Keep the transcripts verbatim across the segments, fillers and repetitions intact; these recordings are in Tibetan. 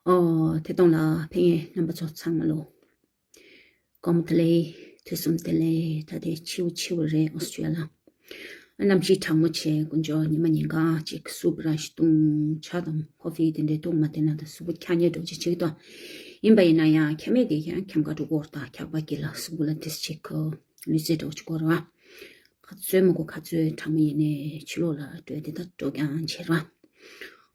ཨོ། ཐད་གཏོང་ལ་ཕེབས་མཁན་རྣམ་པ་ཚོ་ཚང་མ་ལོ། སྐུ་ཁམས་བདེ་ལེགས། དུས་གསུམ་བདེ་ལེགས། ད་ལྟའི་ཕྱི་པོ་ཕྱི་པོ་རེད། ཨོ་སི་ཊྲི་ཡ་ལ། གནམ་གཤིས་གྲང་མོ་བྱས། དཀོན་མཆོག་ཉི་མ་ཉིན་གང་ཅིག་སུབ་ར་ཞིག་བཏུང་། ཇ་དང་ཀོ་ཕི་དེ་འདྲའི་བཏུང་མ་བསྡད་ན་ད་གཟུགས་པོ་འཁྱག་ཉལ་འདྲ་ཅིག་བྱེད་ཀྱི་འདུག་ཡིན་པ་ཡིན་ན་ཡང་ཁྱབ་མེད་དེ་ཡང་ཁྱབ་མཁན་འགྲོ་གི་ཡོད་རེད། ད་འཁྱག་པ་གི་ལ་གཟུགས་པོ་ལ་དེ་ཅིག་ལུས་རྩལ་འདྲ་ཅིག་དགོས་རེད་བ། ག་ཚོད་མང་པོ་ག་ཚོད་གྲང་མོ་ཡིན་ནའི་ཕྱི་ལོགས་ལ་འགྲོ་དེ་ད་འགྲོ་རྐྱང་བྱེད་ར།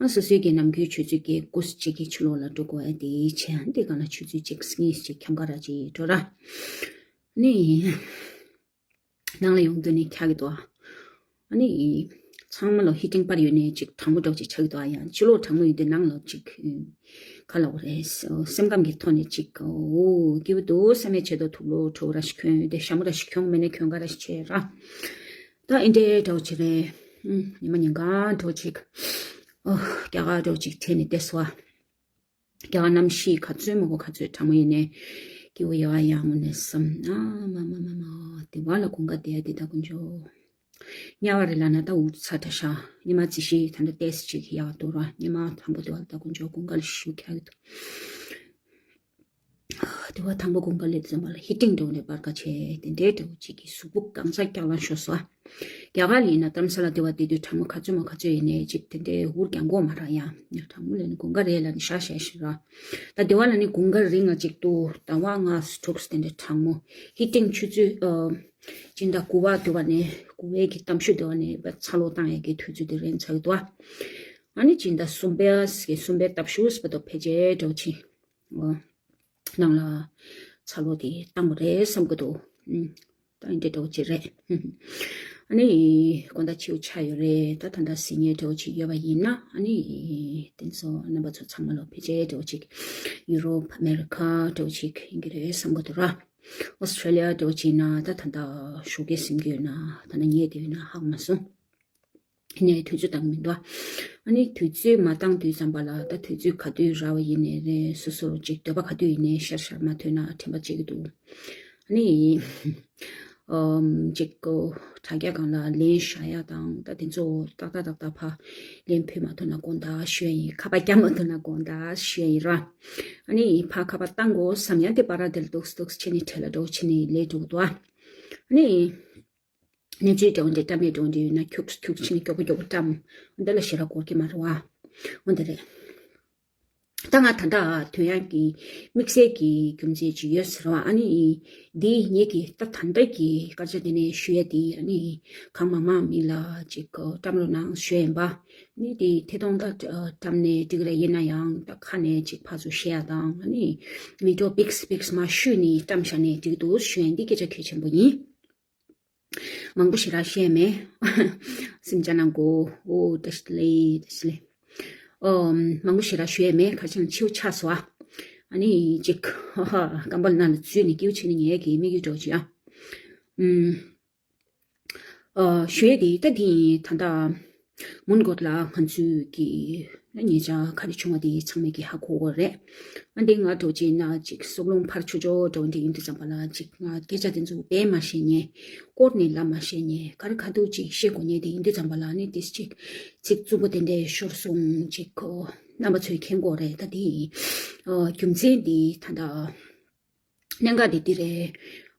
ཨ་སོ་སོའི་གི་ནམ་རྒྱུན་ཆུ་ཚོད་ཀྱི་དགུ་གཅིག་གི་ཕྱི་ལོགས་ལ་འགྲོ་དགོས་ཨ་དེ་བྱས། ཨ་དེ་གང་ལ་ཆུ་ཚོད་གཅིག་གཉིས་ཅིག་ཁྱམས་ཁ་ར་ཅིག་འགྲོ་ར། ནི་ནང་ལ་ཡོང་དུས་ནི་འཁྱག་གི་འདུག་ཨ་ནི་ཚང་མ་ལ་ཧི་ཊིང་པར་ཡོད་ནས་ཅིག་གྲང་མོ་འདྲ་ཅིག་ཆགས་ཀྱི་འདུག་ཨ་ཡང་ཕྱི་ལོགས་གྲང་མོ་ཡོད་དུས་ནང་ལ་ཅིག་ག་ལ་འོ་རེད། སེམས་ཁམས་ཀྱི་ཐོག་ནས་ཅིག་འོ་སྐྱིད་པོ་འདུག་བསམ་ཡས་ཆེད་དུ་དུག་ལོག་བྲོ་བོ་ར་ཞིག་གྱོན། དེ་ཞྭ་མོ་ར་ཞིག་གྱོན། མེད་ན་གྱོན་ག་ར་ཞིག་བྱས་ར། ད་ཨིན་འདྲའི་འདྲ་བོ་ཅིག་རེད། ཨུམ། ཉི་མ་ཉིན་གང་འདྲ་བོ་ཅིག་ཨོ། རྒྱ་གར་འདྲ་བོ་ཅིག་དྲན་ནས་བསྡད་སོང་ཨ། རྒྱ་གར་གནམ་གཤིས་ག་ཚོད་མང་པོ་ག་ཚོད་གྲང་མོ་ཡིན་ནའི་སྐྱིད་པོ་ཡོད་ཨ་ཡང་ངོ་ནས་བསམ། ཨ་མ་མ་མ་མ། དེ་བ་ལ་དགུན་ཁ་བསྡད་ཡ་དེ་ད་དཀོན་མཆོག་དམྱལ་བ་རེད་ལབ་ན་ད་འུ་ཚ་དྲག་ཤག་ཉི་མ་རྩི་ཤིང་ད་ལྟ་ཏོག་ཙམ་ཅིག་ཡག་འདུག་ར། ཉི་མ་དང་པོ་དེ་བ་ལ་ད་དཀོན་མཆོག་དགུན་ཁ་ལ་ཞུ་འཁྱག་གི་འདུག་དེ་བ་དང་པོ་དགུན་ཁ་སླེབས་ཙམ་པ་ལ་ཧི་ཊིང་འདྲ་བོ་ནས་པར་ཀ་བྱས། དེ་འདྲའི་འདྲ་བོ་ཅིག་གིས་གཟུགས་པོ་གང་སར་འཁྱག་ལངས་ཤོར་སོང་ཨ། རྒྱ་གར་ལ་ཡིན་ན་རྡ་རམ་ས་ལ་དེ་བ་བསྡད་དུས་གྲང་མོ་ག་ཚོད་མང་ག་ཚོད་ཡིན་ནའི་ཅིག་དེ་འདྲའི་འུར་རྒྱག་གི་མ་རེད་ཡ། གྲང་མོ་ལབ་ནས་དགུན་ཁ་རེད་ལབ་ནས་ཤག་ཤག་ཤག་ར། ད་དེ་བ་ལ་ནི་དགུན་ཁ་རིང་ང་ཅིག་ཏུ་ཟླ་བ་ལྔ་དྲུག་དེ་འདྲའི་གྲང་མོ། ཧི་ཊིང་ཆུ་ཚོད་ཨ་སྤྱི་ཟླ་དགུ་པ་དེ་བ་ནས་དགུ་པའི་གི་གཏམ་ཤུལ་དེ་བ་ནས་ཚ་གློག་བཏང་ཡས་ཀྱི་དུས་ཚོད་དེ་རན་ཚར་གི་འདུག་ཨ། ཨ་ནི་སྤྱི་ཟླ་གསུམ་པའི་གསུམ་པའི་སྟབས་ཤུགས་པ་དོ་ཕལ་ཆེར་འདྲ་བོ་ཅིག་ནང་ལ་ཚ་གློག་དེ་བཏང་བ་རེད་བསམ་གི་འདུག་ཨུམ། ད་ཡིན་འདྲ་འདྲ་བོ་ཅིག་རེད། ཨ་ནི་དགོང་དག་ཕྱི་པོ་ཆགས་ཡོད་རེད། ད་ད་ལྟ་གཟིགས་མཁན་འདྲ་བོ་ཅིག་ཡོད་པ་ཡིན་ན་ཨ་ནི་དེ་ཚོ་རྣམ་པ་ཚོ་ཚང་མ་ལ་ཕལ་ཆེར་འདྲ་བོ་ཅིག་ཡུ་རོབ་ཨ་མེ་རི་ཁ་འདྲ་བོ་ཅིག་ཡིན་གྱི་རེད་བསམ་གི་འདུག་ར། ཨོ་སི་ཊྲེ་ལི་ཡ་འདྲ་བོ་ཅིག་ཡིན་ན་ད་ད་ལྟ་ཞོགས་ཀས་གཟིམ་གྱི་ཡོད་ན་ད་ལྟ་ཉལ་བསྡད་ཡོད་ན་ཧ་གོ་མ་སོང་། ནས་དུས་ཚོད་བཏང་མི་འདུག་ཨ་ནི་དུས་ཚོད་མ་བཏང་དུས་ཙམ་པ་ལ་ད་དུས་ཚོད་ག་དུས་རག་པ་ཡིན་ནའི་རེད། སོ་སོར་ཅིག་འདོད་པ་ག་དུས་ཡིན་ནའི་ཤར་ཤར་མ་ཐོན་ན་དྲན་པ་བརྗེད་ཀྱི་འདུག་ཨ་ནི་ཨམ་ཅིག་གོ་དྲ་རྒྱ་སྒང་ལ་ལན་བཞག་ཡ་དང་ད་དེ་ཚོ་ཏག་ཏག་ཏག་ཏག་ཕ་ལན་ཕུལ་མ་ཐུབ་ན་དགོངས་དག་ཞུ་ཡ་ཡིན། ཁ་པར་རྒྱག་མ་ཐུབ་ན་དགོངས་དག་ཞུ་ཡ་ཡིན་ར། ཨ་ནི་ཕ་ཁ་པར་བཏང་དགོས་བསམ་ཡ་དེ་པ་ར་དེར་ཏོག་ཙམ་ཏོག་ཙམ་བྱས་ནས་བྲེལ་ལ་འགྲོ་བྱས་ནས་ལས་འགྲོ་གི་འདུག་ཨ་ནི། གནས་ཚུལ་འདྲ་བོ་འདི་བཀྲམ་མེད་འགྲོ་འདི་ཡོད་ན་ཁྱུག་ཁྱུག་ཕྱིན་ནས་མགྱོགས་པོ་མགྱོགས་པོ་བཀྲམ། འོ་འདི་ལ་ཞེ་དྲག་འགོར་གྱི་མ་རེད་བ། འོ་འདི་རེད། ད་ང་ད་ལྟ་དོན་ཡང་གི་དམིགས་བསལ་གྱི་རྒྱུ་མཚན་ཅིག་ཡོད་ཟེར་བ་ཨ་ནི། འདི་ངེད་ཀྱི་ད་ད་ལྟ་གི་སྐར་ཆ་འདི་ནས་ཞུ་ཡ་འདི་ཨ་ནི་གང་མང་མང་མི་ལ་ཅིག་བཀྲམ་རོགས་གནང་ཞུ་ཡ་ཡིན་པ། ནི་འདི་ཐད་གཏོང་ད་བཀྲམ་ནས་འགྲིག་རེད། ཡིན་ན་ཡང་ད་ཁ་ནས་ཅིག་ཕར་ཚུར་བཤད་ཡ་དང་ཨ་ནི་མི་འགྲོ་པིགས་པིགས་མ་ཞུས་ནས་བཀྲམ་བཞག་ནས་འགྲིག་འདུག་ཞུ་ཡ་འདི་སྐད་ཆ་གལ་ཆེན་པོ་ཡིན། མང་པོ་ཞེ་དྲག་བཤད་མེད། སེམས་ཅན་ནང་གོ། ཨོ་བཀྲ་ཤིས་བདེ་ལེགས། བཀྲ་ཤིས་བདེ་ལེགས། ཨོ་མང་པོ་ཞེ་དྲག་བཤད་མེད། ཁ་ཆེམས་ཕྱི་པོ་ཆགས་སོང་ཨ། ཨ་ནི་ཅིག་ཧ་ཧ་སྐམ་པ་ནང་ལ་འཛུལ་ནས་སྐྱིད་པོ་བྱས་ནས་ཉལ་གི་དམིགས་ཡུལ་འདྲ་བོ་ཅིག་ཨ། ཨུམ། ཨོ་ཞུ་ཡ་དེ་ད་དེ་ཡིན། ད་ལྟ་མོན་གྷོ་ལ་ང་ཚོས་ཀྱི་ཉེ་ཆར་ག་རེ་བྱུང་བ་དེ་ཚང་མས་ཀྱི་ཧ་གོ་གོ་རེད། ཨ་འདི་ང་འདྲ་བོ་ཅིག་ན་ཅིག་སྲོག་རླུང་ཕར་ཆུ་ཅོག་འདྲ་བོ་འདི་ཡིན་དུས་ཙམ་པ་ལ་ཅིག་ང་སྐད་ཆ་དེ་ཚོ་བས་མ་ཤེས་ཉེ། སྐོར་ནས་ལབ་མ་ཤེས་ཉེ། ག་རེ་ག་འདུག་ཅིག་ཤེས་དགོས་ཉེ་དེ་ཡིན་དུས་ཙམ་པ་ལ་ནི་ཏིས་ཅིག་ཚིག་རྩུབ་པོ་དེ་འདྲས་ཤོར་སོང་ཅིག་གོ། རྣམ་པ་ཚོས་མཁྱེན་གོ་རེད། ད་དེ་ཡིན། ཨ་རྒྱུ་མཚན་འདི་ད་ལྟ་གནད་འགག་འདི་འདི་རེད།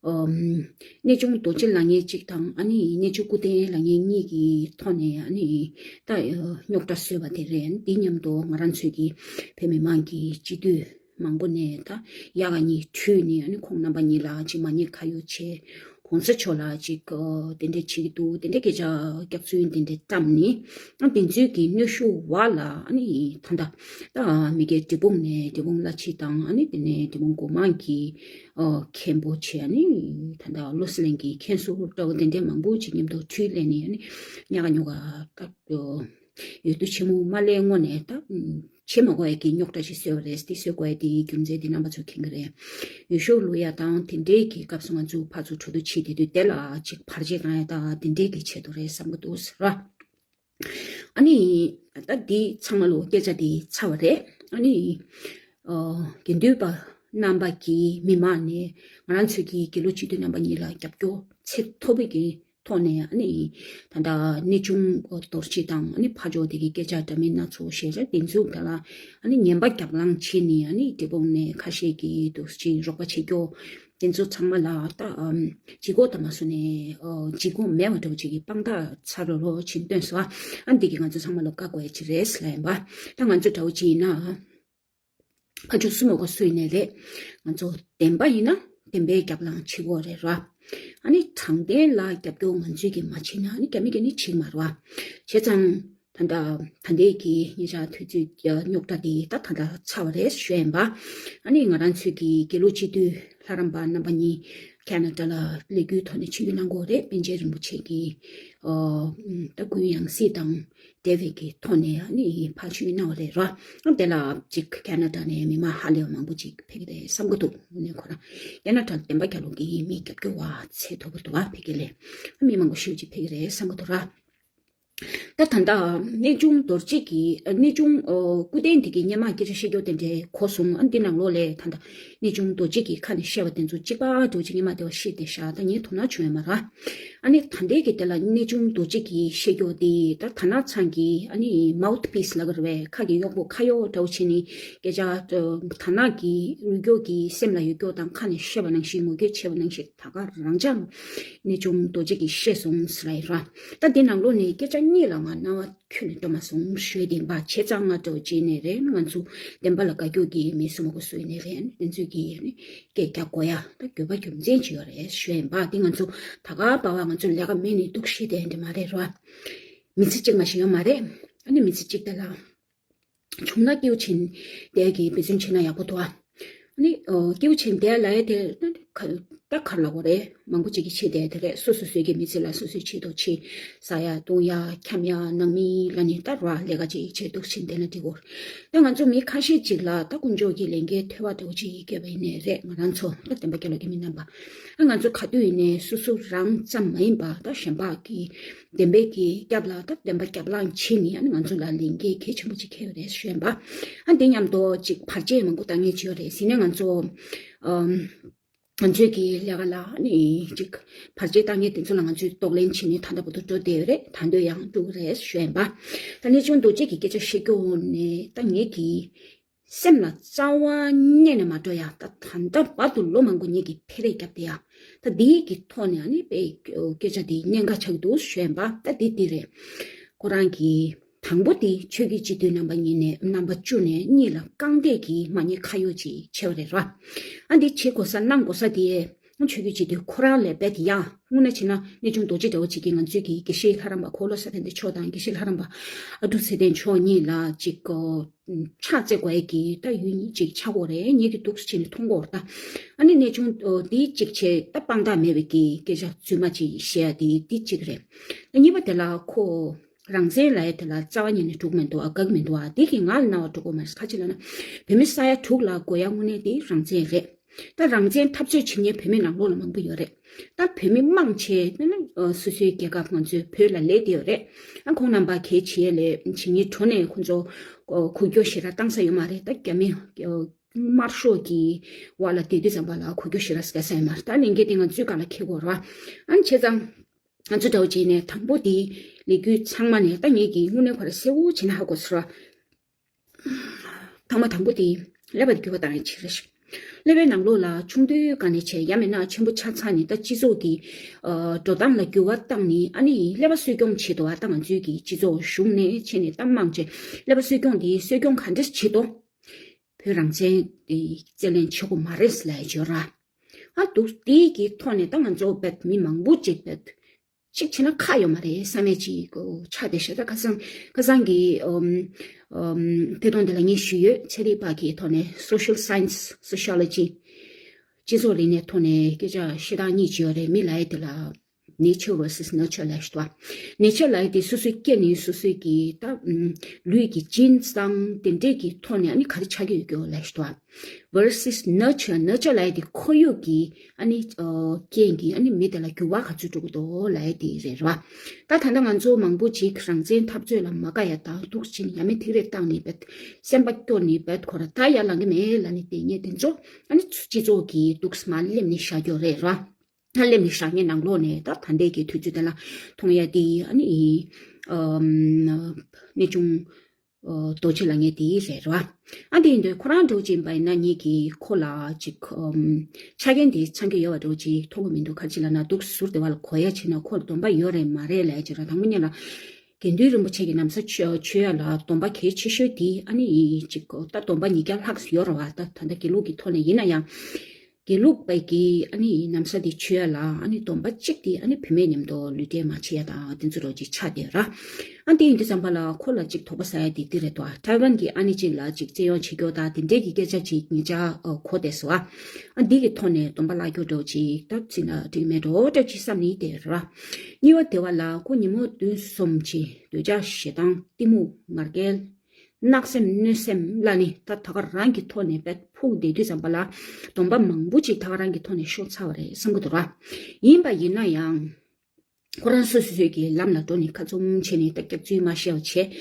ཨམ། གནས་ཆུང་རྡོ་རྗེ་ལབ་མཁན་གཅིག་དང་ཨ་ནི་གནས་ཆུང་སྐུ་རྟེན་ལབ་མཁན་གཉིས་ཀྱི་ཐོག་ནས་ཨ་ནི་ད་རྙོག་དྲ་བཟོས་པ་དེ་རེད། འདི་མཉམ་དུ་ང་རང་ཚོའི་གི་བོད་མི་མང་གི་སྤྱི་འཐུས་མང་པོ་ནས་ད་ཡ་ག་གཉིས་བྲུས་ནས་ཨ་ནི་ཁོང་རྣམ་པ་གཉིས་ལ་ཅིག་མ་ཉེས་ཁ་གཡོགས་བྱས། གོང་ས་མཆོག་ལ་ཅིག་ཨ་དེ་འདྲས་བྱེད་ཀྱི་འདུག་དེ་འདྲས་སྐད་ཆ་སྐྱག་རྫུན་དེ་འདྲས་བཀྲམ་ནས་ཨ་དེ་ཚོའི་གི་གནོན་ཤུགས་འོག་ལ་ཨ་ནི་ད་ལྟ་ད་མི་སྒེར་འབྲས་སྤུངས་ནས་འབྲས་སྤུངས་བླ་སྤྱི་དང་ཨ་ནི་དེ་ནས་འབྲས་སྤུངས་སྒོ་མང་གི་ཨ་མཁན་པོ་བྱས་ཨ་ནི་ད་ལྟ་བློ་གསལ་གླིང་གི་མཁན་ཟུར་འདྲ་བོ་དེ་འདྲས་མང་པོ་ཅིག་མཉམ་དུ་འཕྲུལ་ལེན་ནས་ཨ་ནི་ཉག་ག་ཉོག་ག་ད། འོས་བསྡུ་ཆེན་མོ་མ་སླེབས་སྔོན་ནས་ད་བྱེད་མ་དགོས་ཡ་གི་རྙོག་དྲ་ཞིག་བཟོས་པ་རེད། དེ་བཟོ་དགོས་ཡ་དེའི་རྒྱུ་མཚན་དེ་རྣམ་པ་ཚོས་མཁྱེན་གྱི་རེད། འོས་ཤོག་བླུག་ཡ་དང་དེ་འདྲའི་གི་སྐབས་སུ་ང་ཚོ་ཕར་ཚུར་གྲོས་བསྡུར་བྱེད་བསྡད་དུས་དེ་ལ་ཅིག་བར་ཆད་བཏང་ཡ་དང་དེ་འདྲའི་གི་ཆེད་དུ་རེད་བསམ་གྱི་འདུག་ཟེར་བ། ཨ་ནི་ད་འདི་ཚང་མ་ལོ་སྐད་ཆ་དེ་ཚར་བ་རེད། ཨ་ནི་ཨ་དགེ་འདུན་པ་རྣམ་པ་གི་མི་མང་ནས་ང་རང་ཚོའི་གི་དགེ་ལུགས་སྤྱི་འཐུས་རྣམ་པ་གཉིས་ལ་རྒྱབ་སྐྱོར་ཚད་མཐོ་པོའི་གི་ཐོག་ནས་ཨ་ནི་ད་ལྟ་གནས་ཆུང་རྡོ་རྗེ་དང་ཨ་ནི་ཕ་ཇོ་དེ་གི་སྐད་ཆ་འདྲ་མིན་སྣ་ཚོགས་བཤད་ཤག་དེ་ཚོ་ག་ལ་ཨ་ནི་ངན་པ་རྒྱབ་ལངས་བྱས་ནས་ཨ་ནི་འབྲས་སྤུངས་ནས་ཁ་ཤས་ཀྱིས་རྡོ་རྗེ་རོགས་པ་བྱེད་རྒྱུ། དེ་ཚོ་ཚང་མ་ལ་ད་ཨམ་ལྗིད་ཁོག་དང་མ་སོང་ནས་ཨོ་ལྗིད་ཁོག་མེད་པ་འདྲ་བོ་ཅིག་གི་དཔང་རྟགས་ཚ་རོ་རོ་ཕྱིན་བཏོན་སོང་ཨ། ཨ་འདི་གིས་ང་ཚོ་ཚང་མ་ལ་བཀའ་བསྒོ་ཡ་ཅིག་རེད་ལབ་ཡིན་པ། ད་ང་ཚོ་འདྲ་བོ་ཅིག་ཡིན་ན་ཨ། ཕར་ཕྱོགས་སུ་མེད་གོ་སུ་ཡིན་ནའི་རེད། ང་ཚོ་བདེན་པ་ཡིན་ན་བདེན་པའི་རྒྱབ་ལངས་བྱེད་དགོས་རེད་ར། ཨ་ནི་དྲང་བདེན་ལ་རྒྱབ་སྐྱོར་ང་ཚོས་ཀྱིས་མ་བྱེད་ན་ཨ་ནི་རྒྱ་མི་གིས་ནི་བྱེད་ཀྱི་མ་རེད་བ། བྱས་ཙང་ད་ལྟ་ད་ལྟའི་གི་ཉེ་ཆར་དུས་ཚོད་རྙོག་དྲ་འདི་ད་ད་ལྟ་ཚར་བ་རེད་ཞུ་ཡིན་པ། ཨ་ནི་ང་རང་ཚོས་ཀྱི་དགེ་ལུགས་སྤྱི་འཐུས་ལྷ་རམས་པ་རྣམ་པ་གཉིས་ཁེ་ན་ཌ་ལ་ལས་འགུལ་ཐོག་ནས་ཆིབས་བསྒྱུར་གནང་དགོས་རེད། པཎ་ཆེན་རིན་པོ་ཆེ་གི་ཨོ་ད་སྐུའི་ཡང་སྲིད་དང་འབྲེལ་བའི་གི་ཐོག་ནས་ཨ་ནི་ཕར་ཆིབས་བསྒྱུར་གནང་བ་རེད་ར། ཨ་དེ་ལ་ཅིག་ཁེ་ན་ཌ་ནས་མི་མང་ཧ་ལས་པ་མང་པོ་ཅིག་ཕེབས་ཀྱི་རེད་བསམ་གྱི་འདུག་དངོས་གནས་ཁོ་རང་ཁེ་ན་ཌ་བདེན་པ་རྒྱལ་ལོ་གི་མི་རྒྱབ་སྐྱོར་བ་ཚད་མཐོ་པོ་འདུག་ཨ། ཕ་གི་ལས་ཨ་མི་མང་པོ་ཞེ་པོ་ཅིག་ཕེབས་ཀྱི་རེད་བསམ་གྱི་འདུག་ར། ད་ད་ལྟ་གནས་ཆུང་རྡོ་རྗེ་གི་གནས་ཆུང་ཨོ་སྐུ་རྟེན་དེ་གི་སྔོན་མ་སྐད་ཆ་བཤད་རྒྱུ་དེ་འདྲའི་གོ་སོང་། ཨ་འདི་ནང་ལོགས་ལས་ད་ལྟ་གནས་ཆུང་རྡོ་རྗེ་གི་ཁ་ནས་བཤད་པ་དེ་ཚོ་གཅིག་པ་འདྲ་བོ་ཅིག་སྔོན་མ་དེ་བ་བཤད་བསྡད་ཤག་ད་ངས་དོ་སྣང་བྱུང་ཡོད་མ་རེད། ཨ་ནི་ད་ལྟའི་གི་དེ་ལ་གནས་ཆུང་རྡོ་རྗེ་གིས་བཤད་རྒྱུ་དེ་ད་དར་ནག་ཚང་གི་ཨ་ནི་མའུ་ཐི་པིས་ལབ་ཀྱི་རེད་པས། ཁ་གི་གཡོག་པོ་ཁ་གཡོག་འདྲ་བོ་བྱས་ནས་སྐད་ཆ་དར་ནག་གི་རུས་སྐྱོགས་ཀྱི་སེམས་ལ་ཡོད་རྒྱུ་དང་ཁ་ནས་བཤད་པ་ནང་བཞིན་ངོ་སྐལ་བྱས་པ་ནང་བཞིན་ད་ག་རང་ཅག་གནས་ཆུང་རྡོ་རྗེ་གིས་བཤད་སོང་ཟེར་ལབ་ཡིན་ར། ད་འདི་ནང་ལོགས་ནས་སྐད་ཆ་གཉིས་ལ་ང་རྣ་བ་ཁྱོན་ནས་གཏོང་མ་སོང་ཞུས་ཏེ་ཡིན་པ། བྱས་ཙང་ང་འདྲ་བོ་ཅིག་ནས་རེད། ང་ཚོ་བདེན་པ་ལ་དགའ་སྐྱོ་གི་མི་སུ་མ་གོ་སུ་ཡིན་ནའི་རེད། དེ་ཚོས་ཀྱིས་ནི་སྐད་རྒྱག་དགོས་ཡ་ད་དགོས་པ་རྒྱུ་མཚན་ཅིག་ཡོད་རེད་ཞུས་ཡིན་པ། འདི་ང་ཚོ་ད་ག་པ་བ་ང་ཚོ་ལས་ཀ་མེད་ནས་འདུག་ཤི་དེ་འདྲ་མ་རེད་ར། མི་ཚེ་གཅིག་མ་ཞིག་ཡོད་མ་རེད། ཨ་ནི་མི་ཚེ་གཅིག་དེ་ལ་བྱུང་ན་སྐྱིད་པོ་བྱས་བསྡད་ཀྱི་འབད་བརྩོན་བྱས་ན་ཡག་པོ་འདུག་ཨ། ཨ་ནི་ཨོ་སྐྱིད་པོ་བྱས་བསྡད་ལབ་ཡ་དེ་ད་ག་རེ་ལབ་དགོས་རེད། མང་པོ་ཅིག་གིས་བྱས་བསྡད་དེ་རེད། སོ་སོ་སོའི་གི་མི་ཚེ་ལ་སོ་སོའི་ཆེད་དུ་ཆེ་ཟ་ཡ་འཐུང་ཡ་འཁྱམ་ཡ་ནང་མི་ལ་ནི་ད་ར་ལས་ཀ་ཅིག་བྱས་འདུག་བྱས་བསྡད་ན་འགྲིག་གོ། ད་ང་ཚོ་མི་ཁ་ཤས་ཅིག་ལ་ད་དཀོན་མཆོག་གི་ལས་འགན་ཐོལ་པ་འདྲ་བོ་ཅིག་བསྐྱལ་བ་ཡིན་ནའི་རེད། ང་རང་ཚོ་ད་བདེན་པ་རྒྱལ་ལོ་གི་མི་རྣམ་པ་ཨ་ང་ཚོ་ག་དུས་ཡིན་ནའི་སོ་སོ་རང་ཙམ་མ་ཡིན་པ་ད་གཞན་པ་གི་བདེན་པའི་གི་རྒྱབ་ལ་ད་བདེན་པ་རྒྱབ་ལངས་བྱས་ནས་ཨ་ནི་ང་ཚོ་ལ་ལས་འགན་གལ་ཆེན་པོ་ཅིག་འཁེལ་ཡོད་རེད་ཞུས་པ། ཨ་འདི་མཉམ་དུ་ཅིག་བར་ཆད་མང་པོ་བཏང་མཁན་ཅིག་ཡོད་རེད་ཟེར་ནས་ང་ཚོ་ཨམ་ང་ཚོའི་གི་ལས་ཀ་ལ་ཨ་ནི་ཅིག་བར་ཆད་བཏང་མཁན་དེ་ཚོ་ལ་ང་ཚོས་གདོང་ལེན་བྱས་ནས་ད་ལྟ་བར་དུ་འགྲོ་བསྡད་ཡོད་རེད། ད་དུང་ཡང་འགྲོ་གི་རེད་ཞུས་པ། ད་གནས་ཆུང་རྡོ་རྗེ་གི་སྐད་ཆ་བཤད་རྒྱུ་ནས་ད་ངེད་ཀྱི་སེམས་ལ་རྩ་བ་ཉིད་ནས་མ་འགྲོ་ཡ། ད་ད་ལྟ་བར་དུ་ལོ་མང་པོ་ཉིད་ཀྱི་འཕེལ་རེས་བརྒྱབ་བསྡད་ཡ། ད་འདིའི་གི་ཐོག་ནས་ཨ་ནི་དཔེ་སྐད་ཆ་འདི་གནད་འགག་ཆགས་ཀྱི་འདུག་ཞུས་པ། ད་འདི་འདི་རེད། ཁོ་རང་གི་དང་པོ་དེ་ཆོས་བརྒྱུད་སྤྱི་འཐུས་རྣམ་པ་གཉིས་ནས་རྣམ་པ་བཅུ་ནས་གཉིས་ལ་རྐང་སྟེགས་ཀྱི་མ་ཉེས་ཁ་གཡོགས་ཅིག་བྱས་པ་རེད་ར། ཨ་འདི་བྱེད་དགོས་ས་གནང་དགོས་ས་དེ་ཆོས་བརྒྱུད་སྤྱི་འཐུས་ཁོ་རང་ལས་རྦད་དེ་ཡ་དངོས་གནས་བྱས་ན་གནས་ཆུང་རྡོ་རྗེ་འདྲ་བོ་ཅིག་གིས་ང་ཚོའི་གི་དགེ་བཤེས་ལྷ་རམས་པ་འཁོར་ལོ་ཚེ་བརྟན་མཆོག་དང་དགེ་བཤེས་ལྷ་རམས་པ་ཨ་འབྲུག་ཚེ་བརྟན་མཆོག་གཉིས་ལ་ཅིག་གོ་ཕྱག་བཙལ་དགོས་ཡས་ཀྱི་ད་ཡུན་ཅིག་ཆགས་ཀྱི་ཡོད་རེད། ངེད་ཀྱིས་འདུག་སེ་བྱས་ནས་མཐོང་གི་ཡོད་རེད་ད། ཨ་ནི་གནས་ཆུང་འདི་གཅིག་བྱས་ད་དཔང་རྟགས་མེད་པའི་གི་སྐད་ཆ་རྫུན་མ་ཅིག་བཤད་ཡ་དེ་འདི་གཅིག་རེད། ད་གཉིས་པ་དེ་ལ་ཁོ་རང་བཙན་ལབ་ཡ་དེ་ལ་རྩ་བ་ཉིད་ནས་འགྲིག་མི་འདུག་ཨ། དགའ་གི་མི་འདུག་ཨ། དེ་གིས་ང་ལ་རྣ་བར་འགྲོ་གི་མ་རེད། ག་ཅི་ལབ་ན་བོད་མི་ས་ཡ་དྲུག་ལ་དགོས་ཡ་དངོས་གནས་དེ་རང་བཙན་རེད། ད་རང་བཙན་འཐབ་རྩོད་བྱེད་མཁན་བོད་མི་ནང་ལོགས་ལ་མང་པོ་ཡོད་རེད། ད་བོད་མི་མང་ཆེ་ནི་ཨ་སོ་སོའི་རྒྱལ་ཁབ་ང་ཚོའི་བོད་ལ་སླེབས་བསྡད་ཡོད་རེད། ཨ་ཁོང་རྣམ་པ་གལ་ཆེ་ལས་བྱེད་མཁན་གྲོ་ནས་ཁོང་ཚོ་ཨ་འགུལ་སྐྱོད་ཞེ་དྲག་བཏང་ས་ཡོད་མ་རེད། ད་རྒྱ་མི་ཨ་དམར་ཤོག་གི་འོག་ལ་བསྡད་དུས་ཙམ་པ་ལ་འགུལ་སྐྱོད་ཞེ་དྲག་བྱེད་ས་ཡོད་མ་རེད། ད་ལས་འགན་དེ་ང་ཚོའི་སྒང་ལ་འཁེལ་དགོས་རེད་བ། ཨ་ནི་བྱས་ཙང་ང་ཚོ་འདྲ་བོ་བྱས་ནས་དང་པོ་དེ་ལས་འགུལ་ཚང་མ་ནས་ད་ངེད་ཀྱིས་དངོས་གནས་ཁོ་ར་གསལ་བོ་བྱས་ན་ཧ་གོ་སོང་ར། ཐེངས་མ་དང་པོ་དེ་ཀླད་པ་དེ་འགྱུར་བ་བཏང་ཡ་ཅིག་རེད། ཀླད་པའི་ནང་ལོགས་ལ་ཆུང་དུས་སྒང་ནས་བྱས་ཡང་མིན་ན་ཆེན་པོ་ཆགས་ཚར་ནས་ད་སྤྱི་ཚོགས་ཀྱི་ཨ་འགྲོ་སྟངས་ལ་འགྱུར་བ་བཏང་ནས་ཨ་ནི་ཀླད་པ་གསོ་སྐྱོང་བྱེད་དོ། ཨ་ད་ང་ཚོའི་གི་སྤྱི་ཚོགས་གཞུང་ནས་བྱས་ནས་གཏམ་མང་ཆེ་ཀླད་པ་གསོ་སྐྱོང་དེ་གསོ་སྐྱོང་ག་འདྲས་བྱེད་དོ། བོད་རང་བཙན་དེ་རྩོད་ལེན་བྱེད་དགོས་མ་རེད་ལབ་ཡ་ཅིག་ཡོད་ར། ཨ་འདུག་དེའི་གི་ཐོག་ནས་ད་ང་ཚོ་བོད་མི་མང་པོ་ཅིག་བོད་གཅིག་བྱས་ན་ཁག་ཡོད་མ་རེད་བསམ་ཡས་ཅིག་ཆགས་བསྡད་ཤག་ད་ཁ་སང་ཁ་སང་གི་ཨམ་ཨམ་ཐད་གཏོང་འདི་ལ་ངས་ཞུས་ཡོད། ཚན་རིག་པ་གི་ཐོག་ནས་Social Science Sociology སྤྱི་ཚོགས་རིག་གནས་ཐོག་ནས་སྐད་ཆ་བཤད་སྟངས་གཉིས་ཅིག་ཡོད་རེད། མི་ལབ་ཡས་དེ་ལ་Nature versus Nurture ལབ་ཞིག་འདུག་བ། Nature ལབ་ཡས་དེ་སོ་སོའི་སྐྱེ་ནས་སོ་སོའི་གི་ད་ཨམ་ལུས་ཀྱི་genes དང་དེ་འདྲས་ཀྱི་ཐོག་ནས་ཨ་ནི་ག་རེ་ཆགས་ཀྱི་ཡོད་ཀྱི་ལབ་ཞིག་འདུག་བ། Versus Nurture, Nurture ལབ་ཡས་དེ་ཁོར་ཡུག་གི་ཨ་ནི་ཨ་རྐྱེན་གྱིས་ཨ་ནི་མི་དེ་ལ་འགྱུར་བ་ག་ཚོད་འགྲོ་གི་འདུག་ལབ་ཡས་དེ་རེད་ར། ད་ད་ལྟ་ང་ཚོ་མང་པོ་ཅིག་རང་བཙན་འཐབ་རྩོད་ལ་མ་དགའ་ཡ་དང་འདུག་ཅིང་ཡ་མི་ཐིག་རེ་བཏང་ནས་བེད་སེམས་པ་སྐྱོ་ནས་བེད་ཁོ་ར་ད་ཡར་ལངས་གི་མེད་ལབ་ནས་དེ་ཉིད་དེ་ཚོ་ཨ་ནི་སྤྱི་ཚོགས་ཀྱི་འདུག་མ་སླེབས་ནས་བཞག་རྒྱུ་རེད་ར། ད་སླེབས་ནས་ཞག་གཉིས་ནང་ལོགས་ནས་ད་ད་ལྟའི་གི་དུས་ཚོད་དེ་ལ་མཐོང་ཡ་དེ་ཨ་ནི་ཨམ་གནས་ཆུང་ཨ་རྡོ་རྗེ་ལགས་ངའི་དེ་རེད་ར། ཨ་དེ་ཡིན་དུས་ཁོ་རང་འདྲ་བོ་ཅིག་ཡིན་པ་ཡིན་ན་ངེད་ཀྱིས་ཁོ་ལ་ཅིག་ཨམ་ཆ་རྐྱེན་དེ་ཚང་གི་ཡོད་པ་འདྲ་བོ་ཅིག་མཐོང་གི་མི་འདུག་ག་ཅི་ལབ་ན་འདུག་ཟུར་དེ་བ་ལ་གོ་ཡ་བྱས་ན་ཁོ་ལ་སྡོམ་པ་ཡོད་རེད་མ་རེད་ལབ་ཡ་ཅིག་ར། དང་པོ་ཉིད་ལ་དགེ་འདུན་རིན་པོ་ཆེ་གི་ན་བཟའ་མཆོད་མཆོད་ཡ་ལ་སྡོམ་པ་གལ་ཆེ་ཤོས་དེ་ཨ་ནི་ཅིག་ད་སྡོམ་པ་ཉིས་བརྒྱ་ལྷག་ཙམ་ཡོད་རེད་བ། ད་ད་ལྟ་དགེ་ལུགས་ཀྱི་ཐོག་ནས་ཡིན་ན་ཡང་དགེ་ལུགས་པའི་གི་ཨ་ནི་ན་བཟའ་དེ་མཆོད་ཡ་ལ་ཨ་ནི་སྡོམ་པ་གཅིག་དེ་ཨ་ནི་བུད་མེད་མཉམ་དུ་ལུས་འབྲེལ་མ་བྱེད་ཡ་དང་དེ་ཚོ་རོགས་ཅིག་ཆགས་བསྡད་ར། ཨ་དེ་ཡིན་དུས་ཙམ་པ་ལ་ཁོ་ལ་ཅིག་དོགས་པ་ཟ་ཡ་དེ་དེ་རེད་དོ། ཐའེ་ཝན་གི་ཨ་ནི་གཅིག་ལ་ཅིག་བཙན་གཡོག་བྱེད་རྒྱུ་དང་དེ་འདྲས་ཀྱི་སྐད་ཆ་ཅིག་ཉེ་ཆར་གོ་བསྡད་སོང་བ། ཨ་འདི་གི་ཐོག་ནས་སྡོམ་པ་བརླག་རྒྱུ་འདྲ་བོ་ཅིག་ད་ཅིག་ན་འགྲིག་མེད་འགྲོ་འདྲ་ཅིག་བསམ་ནས་བསྡད་ར། གཉིས་པ་དེ་བ་ལ་ཁོ་ཉིན་མོ་བདུན་གསུམ་ཅིག་འདོད་ཆགས་ཞེ་སྡང་གཏི་མུག་ང་རྒྱལ་གནག་སེམས་གནོད་སེམས་ལ་ནི་ད་ད་ག་རང་གི་ཐོག་ནས་བེད་ཕུག་བསྡད་དུས་ཙམ་པ་ལ་སྡོམ་པ་མང་པོ་ཅིག་ད་ག་རང་གི་ཐོག་ནས་ཤོར་ཚར་བ་རེད་བསམ་གི་འདུག་ར། ཡིན་པ་ཡིན་ན་ཡང་ཁོ་རང་སོ་སོ་སོའི་གི་ལམ་ལ་འགྲོ་ནས་ཁ་བཙུམ་བྱས་ནས་ད་སྐྱག་རྫུན་མ་བཤད་པ་བྱས་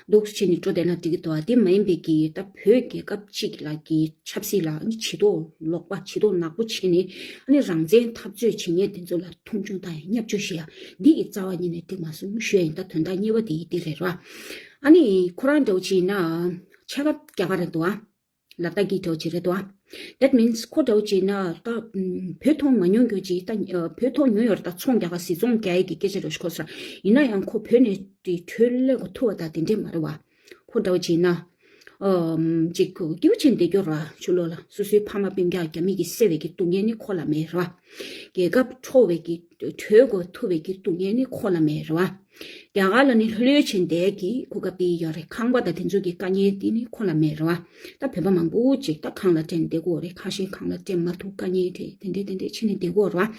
འདུག་བྱས་ནས་འགྲོ་བསྡད་ན་འགྲིག་གི་འདུག་ཨ། དེ་མ་ཡིན་པའི་གི་ད་བོད་རྒྱལ་ཁབ་གཅིག་ལ་གི་ཆབ་སྲིད་ལ་ཨ་ནི་བྱི་དོག་ལོག་པ་བྱི་དོག་ནག་པོ་བྱས་ནས་ཨ་ནི་རང་བཙན་འཐབ་རྩོད་བྱེད་མཁན་དེ་ཚོ་ལ་མཐོང་ཆུང་དང་བརྙས་བཅོས་བྱེད་ཡ་འདི་གི་རྩ་བ་ཉིད་ནས་འགྲིག་མ་སོང་ཞུ་ཡ་ཡིན། ད་དོན་དག་གཉིས་པ་དེ་ཡིན་དེ་རེད་ར། ཨ་ནི་ཁོ་རང་འདྲ་བོ་ཅིག་ཡིན་ན་ཆེ་ཁབ་རྒྱ་གར་རེད་འདུག་ཨ། ལ་དྭགས་ཀྱི་འདྲ་བོ་ཅིག་རེད་དོ། That means ཁོ་འདྲ་བོ་ཅིག་ན་ད་བོད་མཐོང་མ་མྱོང་རྒྱུ་ཅིག་ད་བོད་མཐོང་མྱོང་ཡོད་རེད། ད་ཚོང་རྒྱག་ག་སིལ་ཚོང་རྒྱག་ཡས་ཀྱི་སྐད་ཆ་འདྲ་བོ་ཞིག་གོ་ས་ར། ཡིན་ན་ཡང་ཁོ་བོད་ནས་དེ་བྲོས་སླེབས་གོ་ཐུབ་པ་ད་དེ་འདྲས་མ་རེད་བ། ཁོ་འདྲ་བོ་ཅིག་ན་ཅིག་སྐྱིད་པོ་བྱས་ནས་བསྡད་རྒྱུ་ར། ཕྱི་ལོགས་ལ་སོ་སོའི་ཕ་མ་སྤུན་ཀྱག་རྒྱ་མི་གིས་བསད་པའི་གི་སྡུག་བསྔལ་ནི་ཁོ་ལ་མེད་ར། རྒྱལ་ཁབ་འཕྲོག་པའི་གི་བྲོས་གོ་ཐུབ་པའི་གི་སྡུག་བསྔལ་ནི་ཁོ་ལ་མེད་ར་བ། རྒྱ་གར་ལ་ནི་ལྷོད་ལྷོད་བྱས་བསྡད་ཀྱི་གོ་སྐབས་དེ་ཡོད་རེད། ཁང་པ་དང་དེ་ཚོ་གི་དཀའ་ངལ་དེ་ནི་ཁོ་ལ་མེད་རེད་བ། ད་བོད་པ་མང་པོ་ཅིག་ད་ཁང་ལ་འགྲིམ་བསྡད་ཀྱི་ཡོད་རེད། ཁ་ཤས་ཁང་ལ་འགྲིམ་མ་ཐུབ་དཀའ་ངལ་རེད། དེ་འདྲས་དེ་འདྲས་བྱས་ནས་བསྡད་ཀྱི་ཡོད་རེད་བ།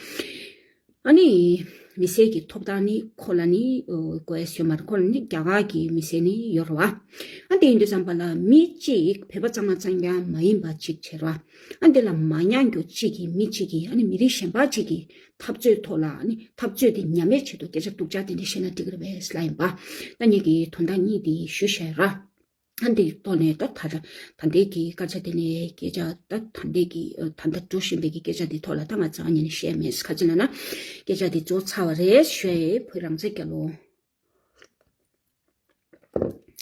ཨ་ནི་མི་སེར་གྱི་ཐོབ་ཐང་ནི་ཁོ་ལ་ནི་དགོས་ཡ་ཡོད་མ་རེད། ཁོ་ལ་ནི་རྒྱ་གར་གྱི་མི་སེར་ནི་ཡོད་རེད་བ། ཨ་དེ་ཡིན་དུས་ཙམ་པ་ལ་མི་གཅིག་བོད་པ་གཙང་མ་གཙང་རྐྱང་མ་ཡིན་པ་གཅིག་བྱས་རེད་བ། ཨ་འདི་ལ་མ་མྱངས་རྒྱུ་གཅིག་གིས་མི་གཅིག་གིས་ཨ་ནི་མི་རིགས་གཞན་པ་གཅིག་གིས་འཐབ་རྩོད་ཐོག་ལ་ཨ་ནི་འཐབ་རྩོད་དེ་ཉམས་ཡས་ཆེད་དུ་སྐད་ཆ་སྡུག་ཅག་དེ་འདྲ་བཤད་ན་འགྲིག་གི་རེད་པས་ལབ་ཡིན་པ། ད་ངེད་ཀྱིས་དོན་དག་གཉིས་དེ་ཞུས་བཞག་ར། ཨ་འདིའི་ཐོག་ནས་ད་ད་ད་ལྟའི་གི་སྐད་ཆ་དེ་ནས་སྐད་ཆ་ད་ད་ལྟའི་གི་ད་ལྟ་འགྲོ་བཞིན་པའི་གི་སྐད་ཆ་དེ་ཐོག་ལ་ད་ང་རྩ་བ་ཉིད་ནས་བཤད་མེད། ག་ཅི་ལབ་ན་སྐད་ཆ་དེ་རྫོགས་ཚར་བ་རེད་ཞུ་ཡས། བོད་རང་བཙན་རྒྱལ་ལོ།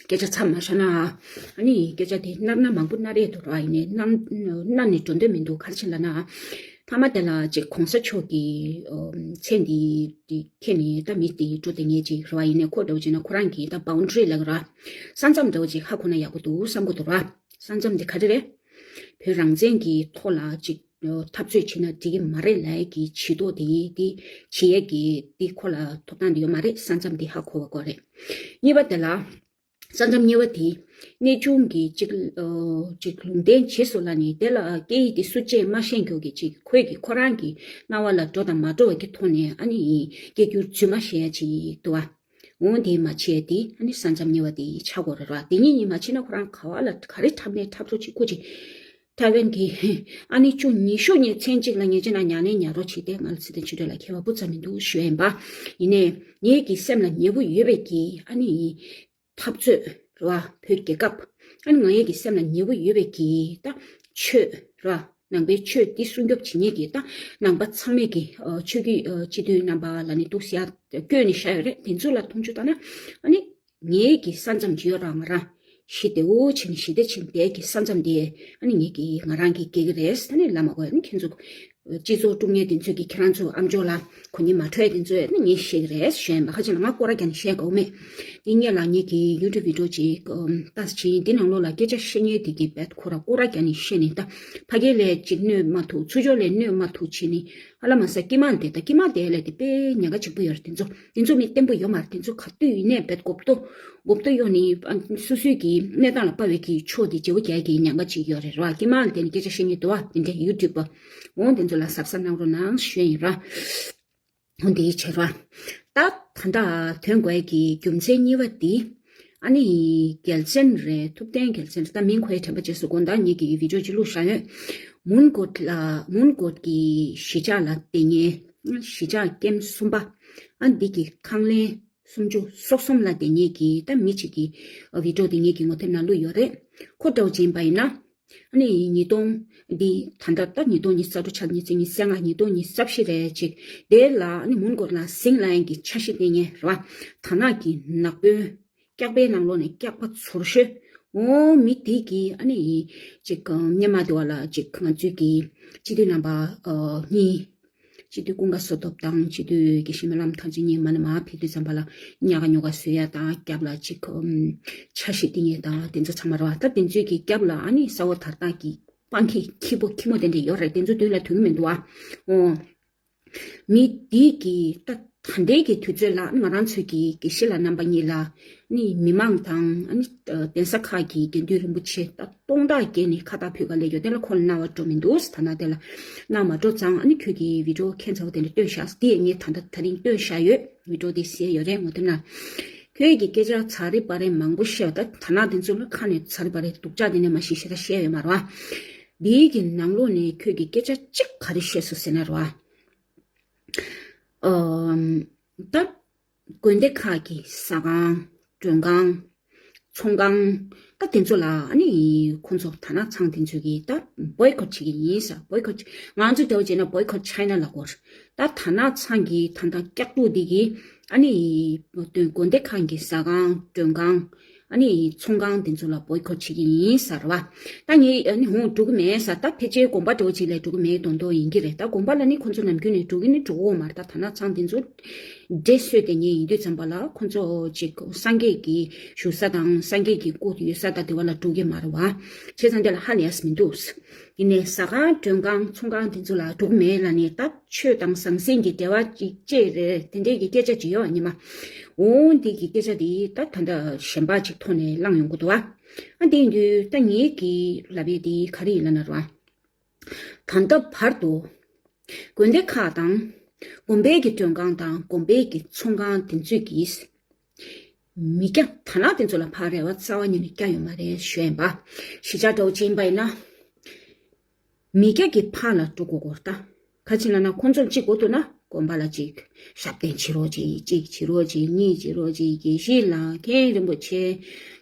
སྐད་ཆ་མཚམས་མ་བཞག་ན། ཨ་ནི་སྐད་ཆ་དེ་སྣར་ན་མང་པོ་སྣར་ཡས་འདུག་ར། ཡིན་ནའི་སྣར་སྣར་ནས་འགྲོ་འདོད་མི་འདུག་ག་རེ་བྱས་ལབ་ན། མཐའ་མ་དེ་ལ་ཅིག་གོང་ས་མཆོག་གི་མཚན་འདི་འདི་ཁྱེར་ནས་ད་མི་དེ་འགྲོ་བསྡད་མཁན་ཅིག་རེད་བ། ཡིན་ནའི་ཁོ་འདྲ་བོ་བྱས་ན་ཁོ་རང་གི་ད་བའུན་ཌ་རི་ལབ་ར། ས་མཚམས་འདྲ་བོ་ཅིག་ཧ་གོ་ན་ཡག་པོ་འདུག་བསམ་གྱི་འདུག་ར། ས་མཚམས་དེ་ག་རེ་རེད། བོད་རང་བཙན་གྱི་ཐོག་ལ་ཅིག་འཐབ་རྩོད་བྱས་ན་འགྲིག་གི་མ་རེད་ལབ་ཀྱི་བྱེད་ཐོག་དེ་དེ་བྱེད་ཡས་ཀྱི་དེ་ཁོ་ལ་ཐོབ་ཐང་དེ་ཡོད་མ་རེད། ས་མཚམས་དེ་ཧ་གོ་བ་དགོས་རེད། གཉིས་པ་དེ་ལ། ས་མཚམས་གཉིས་པ་དེ་གནས་ཆུང་གི་ཅིག་ཨོ་ཅིག་ལུང་བསྟན་བྱས་སོང་ལབ་ནས་དེ་ལ་སྐད་ཡིག་དེ་སུ་བཅས་མ་ཤེས་མཁན་གྱི་ཅིག་ཁོས་ཀྱི་ཁོ་རང་གི་རྣ་བ་ལ་འགྲོ་དང་མ་འགྲོ་བ་གི་ཐོག་ནས་ཨ་ནི་སྐད་སྒྱུར་རྫུན་མ་བཤད་ཡ་ཅིག་འདུག་བ། འོང་དེ་མ་བྱས་ཏེ་ཨ་ནི་ས་མཚམས་གཉིས་པ་དེ་ཆགས་དགོས་རེད་ར། དེ་གཉིས་གཉིས་མ་བྱས་ན་ཁོ་རང་ག་བ་ལ་ག་རེ་འཁྲབ་ནས་འཁྲབ་ཆོག་ཅིག་ཁོ་ཅིག་ཐའེ་ཝན་གྱི་ཨ་ནི་བཅུ་ཉི་ཤུ་ཉིན་མཚན་གཅིག་ལ་ཉེ་ཆེ་ན་ཉ་ནས་ཉ་རོ་བྱས་ཏེ་ང་ལ་ཚེ་བརྟན་ཆོས་སྒྲོན་ལ་ཁྱད་པར་སྤུ་ཙམ་མི་འདུག་ཞུ་ཡ་ཡིན་པ། ཡིན་ནའི་ངེད་ཀྱི་སེམས་ལ་ཉེ་བོ་ཡོད་པའི་གི་ཨ་ནི་འཐབ་རྩོད་ར་བོད་རྒྱལ་ཁབ་ཨ་ནི་ང་ཡི་གི་སེམས་ལ་ཉེ་བོ་ཡོད་པའི་གི་ད་ཆོས་ར། ནང་པའི་ཆོས་འདི་སྲུང་སྐྱོབ་བྱེད་མཁན་གྱི་ད་ནང་པ་ཚང་མས་ཀྱི་ཨ་ཆོས་ཀྱི་ཨ་སྤྱི་འཐུས་རྣམ་པ་ལ་ནི་འདུག་སེ་ཡར་བསྐྱོན་ནས་བཞག་ཡོད་རེད། དེ་ཚོ་ལ་མཐོང་ཆུང་བཏང་ན་ཨ་ནི་ངའི་གི་ས་མཚམས་ཅིག་ཡོད་ར། ང་རང་ཞི་བདེ་བོ་བྱས་ནས་ཞི་བདེ་བྱས་ནས་བསྡད་ཀྱི་ས་མཚམས་དེ་ཨ་ནི་ངའི་གི་ང་རང་གི་སྐྱེལ་གི་རེད། ཨ་ནི་ལབ་མ་དགོས། ཨ་ནི་ཁྱེད་ཚོ་སྤྱི་ཚོགས་དཀྲུག་མཁན་དེ་ཚོས་ཀྱི་ཁྱེད་རང་ཚོ་ཨམ་ཅོག་ལ་གོ་ཉན་མ་འཕྲོད་དེ་ཚོས་ནི་ངས་བཤད་ཀྱི་རེད་ཞུ་ཡ་ཡིན་པ། ཁ་ཅིག་ལ་ང་སྐོར་ར་རྒྱག་ནས་བཤད་དགོས་མེད། འདི་ངས་ལ་ངེད་ཀྱི་ཡུ་ཊུབ་བི་ཌི་ཡོ་ཅིག་ཨམ་ལྟ་ཕྱིན། འདི་ནང་ལོགས་ལ་སྐད་ཆ་བཤད་མཁན་དེ་གི་བེད་ཁོ་ར་སྐོར་ར་རྒྱག་ནས་བཤད་ནས་ད་ཕ་གི་ལ་ཅིག་གནོད་མ་ཐུབ། ཚུར་ཕྱོགས་ལ་གནོད་མ་ཐུབ་བྱས་ནས་ཨ་ལ་མ་ས་དཀྱིལ་མ་དེ་ད་དཀྱིལ་མ་དེ་ལ་དེ་དཔེ་ཉེན་ཁ་ཆེན་པོ་ཡོད་རེད། དེ་ཚོ་དེ་ཚོ་མི་བརྟན་པོ་ཡོད་མ་རེད། དེ་ཚོ་ག་དུས་ཡིན་ནའི་བེད་གོ་བསྡུར་གོ་བསྡུར་གཡོག་ནས་སོ་སོའི་གི་གནས་སྟངས་ལ་དཔའ་བའི་གི་ཕྱོགས་དེ་བརྗེ་པོ་རྒྱག་གི་ཉེན་ཁ་ཅིག་ཡོད་རེད་ར། དཀྱིལ་མ་དེ་ནས་སྐད་ཆ་བཤད་མཁན་འདུག་བ། དེ་འདྲའི་ཡུ་ཊུབ་པ་འོང་དེ་ཚོ་ལ་གཟབ་གཟབ་གནང་རོགས་གནང་ཞུ་ཡ་ཡིན་ར། འོ་འདི་བྱས་ར། ད་ད་ལྟ་ཐོན་དགོས་ཀྱི་རྒྱུ་མཚན་གཉིས་པ་འདི་ཨ་ནི་རྒྱལ་མཚན་རེད། ཐུབ་བསྟན་རྒྱལ་མཚན་རེད། ད་མིང་ཁོའི་དྲན་པ་བརྗེད་སོང་། དགོང་དག་ངེད་ཀྱི་བི་ཌི་ཡོ་ཅིག་བླུགས་བཞག་ཡོད། མོན་གྷོ་ལ་མོན་གྷོ་གི་གཞིས་ཆགས་ལ་བསྡད་མཁན་གཞིས་ཆགས་ཀེམ་གསུམ་པ་ཨ་འདི་གི་ཁང་ལན་སུམ་ཅུ་སོ་གསུམ་ལ་བསྡད་མཁན་གྱི་ད་མི་གཅིག་གི་བི་ཌི་ཡོ་དེ་ངེད་ཀྱི་ངོ་དེབ་ནང་བླུགས་ཡོད་རེད། ཁོ་འདྲ་བོ་ཅིག་ཡིན་པ་ཡིན་ན། ཨ་ནི་ཉིས་སྟོང་འདི་ད་ལྟ་ད་ཉིས་སྟོང་ཉི་ཤུ་རྩ་དྲུག་ཆ་ཉི་ཤུ་ཉི་ཤུ་རྩ་ལྔ་ཉིས་སྟོང་ཉི་ཤུ་རྩ་བཞི་རེད་ཅིག་དེ་ལ་ཨ་ནི་མོན་གྷོ་ལ་ཟིང་ལ་ཡང་གི་འཆར་གཞི་བཏིང་ངེས་རེད་བ། ད་ནག་གི་ནག་པོའི་སྐྱག་པའི་ནང་ལོགས་ནས་སྐྱག་པ་ཚོར་ཤོས། འོ་མི་དེ་གི་ཨ་ནི་ཅིག་སྙེ་མ་དེ་བ་ལ་ཅིག་ང་ཚོའི་གི་སྤྱི་འཐུས་རྣམ་པ་གཉིས། སྤྱི་འཐུས་ཀུན་དགའ་བསོད་སྟོབས་དང་སྤྱི་འཐུས་ཀྱི་གཞི་རྨི་ལམ་ཐང་ཆེན་གཉིས་མ་ནི་མ་ཕེབས་དུས་ཙམ་པ་ལ་ཉག་ག་ཉོག་ག་བཟོ་ཡ་དང་རྒྱབ་ལ་ཅིག་འཆར་གཞི་བཏིང་ཡ་དང་དེ་ཚོ་ཚང་མ་རེད་བ། ད་དེ་ཚོའི་གི་རྒྱབ་ལ་ཨ་ནི་ས་འོག་དར་སྟངས་ཀྱི་སྤང་ཁྱི་ཁྱི་པོ་ཁྱི་མོ་དེ་འདྲ་ཡོད་རེད། དེ་ཚོ་དུས་ལ་དུས་མི་འདུག་ཨ། འོ། མི་འདི་གི་ད་ད་ལྟའི་གི་དུས་ཚོད་ལ་ང་རང་ཚོའི་གི་དགེ་བཤེས་ལགས་རྣམ་པ་གཉིས་ལ་ནི་མི་མང་དང་ཨ་ནི་གདན་ས་ཁག་གི་དགེ་འདུན་རིན་པོ་ཆེ་ད་སྟོང་ཕྲག་བརྒལ་ནས་ཁ་བཏགས་ཕུལ་ག་སླེབས་ཡོད། དེ་ལ་ཁོ་ལ་གནང་བ་འགྲོ་མི་འདུག་ད་ན་དེ་ལ་གནང་མ་འགྲོ་ཙང་ཨ་ནི་ཁྱོད་ཀྱི་བི་ཌི་ཡོ་ཁྱད་མཚར་པོ་དེ་འདྲ་སྟོན་བཞག་དེ་ངས་ད་ལྟ་ད་རིང་སྟོན་བཞག་ཡོད། བི་ཌི་ཡོ་དེ་གསན་ཡོད་རེད། ངོ་དེབ་ན་ཁྱོད་ཀྱི་སྐད་ཆ་ཚ་རེ་བ་རེ་མང་པོ་བཤད་པ་ད་ད་ན་དེ་ཚོ་ལ་ཁ་ནས་ཚ་རེ་བ་རེ་སྡུག་ཅག་དེ་ནས་མ་ཤེས་ཤེས་ད་བཤད་ཡོད་མ་རེད་བ། འདིའི་གི་ནང་ལོགས་ནས་ཁྱོད་ཀྱི་སྐད་ཆ་གཅིག་ག་རེ་བཤད་སོང་ཟེར་ན་རེད་བ། ཨམ། ད་དགོན་སྡེ་ཁག་གི་ཟ་ཁང་མགྲོན་ཁང་ཚོང་ཁང་ད་དེ་ཚོ་ལ་ཨ་ནི་ཁོང་ཚོ་ད་ནག་ཚང་དེ་ཚོ་གིས་ད་བོའི་ཁོ་བྱེད་ཀྱི་ཡིན་ས། བོའི་ཁོ་ང་ཚོ་འདྲ་བོ་བྱས་ན་བོའི་ཁོ་ཆའི་ན་ལབ་དགོས། ད་ད་ནག་ཚང་གི་ད་ད་སྐྱག་ཕྲུག་འདི་གིས་ཨ་ནི་དགོན་སྡེ་ཁག་གི་ཟ་ཁང་མགྲོན་ཁང་ཨ་ནི་ཚོང་ཁང་དེ་ཚོ་ལ་བོའི་ཁོ་བྱེད་ཀྱི་ཡིན་ཟེར་བ། ད་ངས་ཨ་ནི་ཧོང་འགྲོ་གི་མེད་ཟེར། ད་ཕལ་ཆེར་དགོན་པ་འགྲོ་ཅིག་ལས་འགྲོ་གི་མེད་མདོག་མདོག་ཡིན་གྱི་རེད། ད་དགོན་པ་ལ་ནི་ཁོ་ཚོ་ནམ་རྒྱུན་ནས་འགྲོ་གི་ནི་འགྲོ་གི་ཡོད་མ་རེད། ད་ད་ནག་ཚང་དེ་ཚོ་འདྲེ་གསོད་དེ་ཉེ་ཡིན་དུས་ཙམ་པ་ལ་ཁོ་ཚོ་ཅིག་སངས་རྒྱས་ཀྱི་བཞུགས་ས་དང་སངས་རྒྱས་ཀྱི་སྐུ་ཡོད་ས་དང་དེ་བ་ལ་འགྲོ་གི་མ་རེད་བ། བྱས་ཙང་དེ་ལ་ཧ་ལས་ཡ་མི་འདུག་དེ་ནས་ཟ་ཁང་མགྲོན་ཁང་ཚོང་ཁང་དེ་ཚོ་ལ་འགྲོ་གི་མེད་ལ་ནི་ད་ཆོས་དང་ཟང་ཟིང་གི་འབྲེལ་བ་ཅིག་བཅད་རེད། དེ་འདྲས་ཀྱི་སྐད་ཆ་ཅིག་ཡོད་ཨ་ཉི་མ། འོང་འདི་གི་སྐད་ཆ་འདི་ད་ད་ལྟ་གཞན་པ་ཅིག་ཐོག་ནས་བླངས་ཡོང་གི་འདུག་ཨ། ཨ་འདི་ཡིན་དུས་ད་ངེད་ཀྱི་ལབ་ཡས་འདི་ག་རེ་ཡིན་ལབ་ན་ར། ད་ལྟ་བར་དུ་དགོན་སྡེ་ཁག་དང་དགོན་པའི་གི་མགྲོན་ཁང་དང་དགོན་པའི་གི་ཚོང་ཁང་དེ་ཚོས་ཀྱིས་མི་སྐྱ་ད་ལག་དེ་ཚོ་ལ་ཕར་རེ་བ་རྩ་བ་ཉིད་ནས་བསྐྱལ་ཡོད་མ་རེད་ཞུ་ཡིན་པ། གཞིས་ཆགས་འདྲ་བོ་ཅིག་ཡིན་པ་ཡིན་ན། མི་སྐྱ་གི་ཕར་ལ་འགྲོ་དགོས་སྐོར་ད། ག་ཅི་ལབ་ན་ཁོང་ཚོར་གཅིག་དགོས་འདུག་ན་དགོན་པ་ལ་གཅིག་ཞབས་བརྟན་བྱེད་རོགས་གྱིས། གཅིག་བྱེད་རོགས་གྱིས། གཉིས་བྱེད་རོགས་གྱིས། དགེ་བཤེས་ལགས་མཁན་རིན་པོ་ཆེ།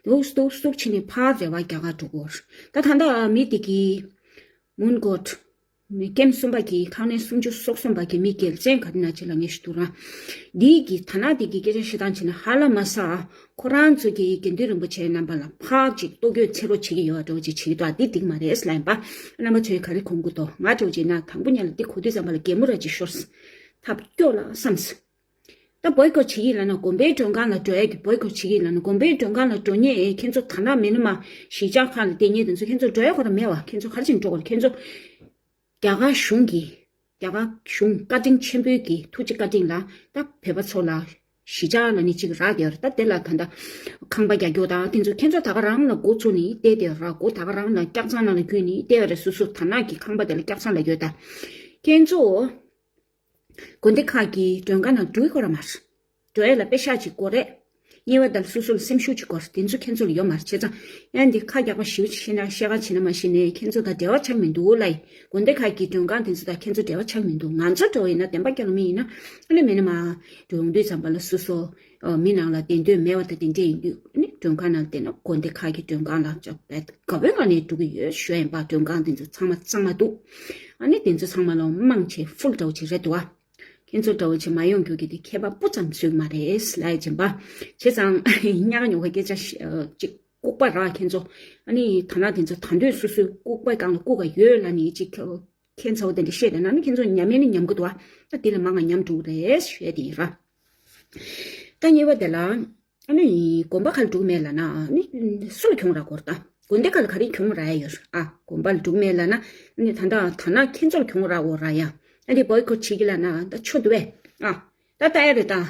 འདུག་འདུག་འདུག་བྱས་ནས་ཕར་རེ་བ་རྒྱག་ག་འགྲོ་དགོས། ད་ད་ལྟ་མི་དེ་གིས་མོན་གྷོ། མི་ཀེམ་གསུམ་པ་གི་ཁང་གནས་སུམ་ཅུ་སོ་གསུམ་པ་གི་མི་སྒེར་ཆེན་ག་རེ་ན་ཅི་ལ་ངས་ཞུ་དུ་ར། འདིའི་གི་ཐ་ན་འདི་གི་སྐད་ཆ་བཤད་སྟངས་བྱས་ན་ཧ་ལ་མ་ས། ཁོ་རང་ཚོ་གི་དགེ་འདུན་རིན་པོ་ཆེ་རྣམ་པ་ལ་ཕར་ཅིག་ལྟོ་གོས་འཚོལ་རོགས་བྱེད་ཀྱི་ཡོད་པ་འདྲ་བོ་ཅིག་བྱེད་ཀྱི་འདུག་འདི་འགྲིག་མ་རེད་ལབ་ཡིན་པ། རྣམ་པ་ཚོས་ག་རེ་གོ་གི་འདུག་ང་འདྲ་བོ་བྱས་ན་དང་པོ་ཉིད་ལ་འདི་གོ་དུས་ཙམ་པ་ལ་གད་མོ་ར་ཅིག་ཤོར། ཐབས་སྐྱོ་ལ་བསམས། ད་བོའི་ཁོ་བྱེད་ཀྱི་ལབ་ན་དགོན་པའི་མགྲོན་ཁང་ལ་འགྲོ་ཡ་གི་བོའི་ཁོ་བྱེད་ཀྱི་ལབ་ན་དགོན་པའི་མགྲོན་ཁང་ལ་འགྲོ་ཉེ་ཨེ་ཁྱེད་ཚོ་ད་ནག་མི་ནི་མ་གཞིས་ཆགས་ཁག་ལ་བསྡད་ཉེ་དེ་ཚོ་ཁྱེད་ཚོ་འགྲོ་ཡ་ཁོ་ར་མེད་བ། ཁྱེད་ཚོ་ག་རེ་བྱས་ནས་འགྲོ་དགོས་རེད། ཁྱེད་ཚོ་རྒྱ་གར་གཞུང་གི་རྒྱ་གར་གཞུང་བཀའ་དྲིན་ཆེན་པོའི་གི་ཐུགས་རྗེ་བཀའ་དྲིན་ལ་ད་བོད་པ་ཚོ་ལ་གཞིས་ཆགས་ལ་ནི་གཅིག་རག་དེ་ཡོད་རེད། ད་དེ་ལ་ད་ད་ཁང་པ་རྒྱག་རྒྱུ་དང་དེ་ཚོ་ཁྱེད་ཚོ་ད་ག་རང་ལ་འགོ་བཙུགས་ནས་བསྡད་དེ་ཡོད་ར། འགོ་ད་ག་རང་ལ་སྐྱག་ཚང་ནང་ལ་བརྒྱུད་ནས་བསྡད་ཡོད་རེད། སོ་སོ་ད་ནག་གི་ཁང་པ་དེ་ལ་སྐྱག་ཚང་ལ་ཡོད་ད། ཁྱེད་ཚོ། དགོན་སྡེ་ཁག་གི་མགྲོན་ཁང་ནང་འགྲོ་གི་ཁོ་ར་མ་རེད། འགྲོ་ཡས་ལ་པེ་ཤག་ཅིག་དགོས་རེད། དབྱེ་བ་དང་སོ་སོ་ལ་སེམས་ཤུགས་ཅིག་དགོས་རེད། དེ་ཚོ་ཁྱེད་ཚོ་ལ་ཡོད་མ་རེད། བྱས་ཙང་ཡང་འདི་ཁ་རྒྱག་པ་ཞིབ་ཅིག་བཤད་ན་བཤད་ག་བྱས་ན་མ་གཞི་ནས་ཁྱེད་ཚོ་དང་འབྲེལ་བ་ཆགས་མི་འདུག་ལབ་ཡིན། དགོན་སྡེ་ཁག་གི་མགྲོན་ཁང་དེ་ཚོ་དང་ཁྱེད་ཚོ་འབྲེལ་བ་ཆགས་མི་འདུག་ང་ཚོ་འདྲ་བོ་ཡིན་ན་བདེན་པ་སྐྱ་ལོ་མི་ཡིན་ན་ཨ་ལེ་མེད་ན་མ་འགྲོ་ཡོང་དུས་ཙམ་པ་ལ་སོ་སོ་མི་ནང་ལ་བདེན་དོན་མེད་པ་དང་དེ་འདྲས་ཡིན་དུས་ཨ་ནི་མགྲོན་ཁང་ནང་བསྡད་ན་དགོན་སྡེ་ཁག་གི་མགྲོན་ཁང་ལ་ཅག་བེད་དགའ་བོའི་ངང་ནས་འགྲོ་གི་ཡོད་ཞུ་ཡིན་པ། མགྲོན་ཁང་དེ་ཚོ་ཚང་མ་གཙང་མ་འདུག་ཨ་ནི་དེ་ཚོ་ཚང་མ་ལ་མང་ཆེ་ཧྥུལ་འདྲ་བོ་ཅིག་རེད་འདུག་བ། ཁྱེད་ཚོ་འདྲ་བོ་ཅིག་མ་ཡོང་རྒྱུ་གི་དེ་ཁྱད་པར་སྤུ་ཙམ་བཟོས་མ་རེད་ལབ་ཡ་ཅིག་ཡིན་པ། བྱས་ཙང་ཉག་ཉོག་གི་སྐད་ཆ་ཅིག་ལྐུགས་པ་ར་ཁྱེད་ཚོ། ཨ་ནི་ཐ་ན་དེ་ཚོ་ད་འདོད་སོ་སོའི་ལྐུགས་པའི་སྒང་ལ་ལྐུགས་ག་ཡོད་ལབ་ནི་ཅིག་ཁྱེད་ཚོ་དེ་འདྲ་བཤད་དེ་ན་ནི་ཁྱེད་ཚོ་ཉམས་ཡས་ནི་ཉམས་གི་འདུག་བ། ད་དེ་ལས་མང་ང་ཉམས་འགྲོ་གི་རེད་ཞུ་ཡ་དེ་ཡིན་ར། ད་གཉིས་པ་དེ་ལ། ཨ་ནི་དགོན་པ་ག་ལ་འགྲོ་གི་མེད་ལབ་ན་ཨ་ནི་སུ་ལ་གྱོང་རག་གོ་རེད་ད། དགོན་སྡེ་ག་ལ་ག་རེ་གྱོང་རག་ཡ་ཡོད་རེད་ཨ། དགོན་པ་ལ་འགྲོ་གི་མེད་ལབ་ན་ཨ་ནི་ད་ལྟ་ད་ན་ཁྱེད་ཚོ་ལ་གྱོང་རག་གོ་ར་ཡ། ཨ་ནི་བོའི་ཁོ་བྱེད་ཀྱི་ལབ་ན་ད་ཆོ་འདུག་བས་ཨ། ད་ལྟ་ཡ་རེད་ད།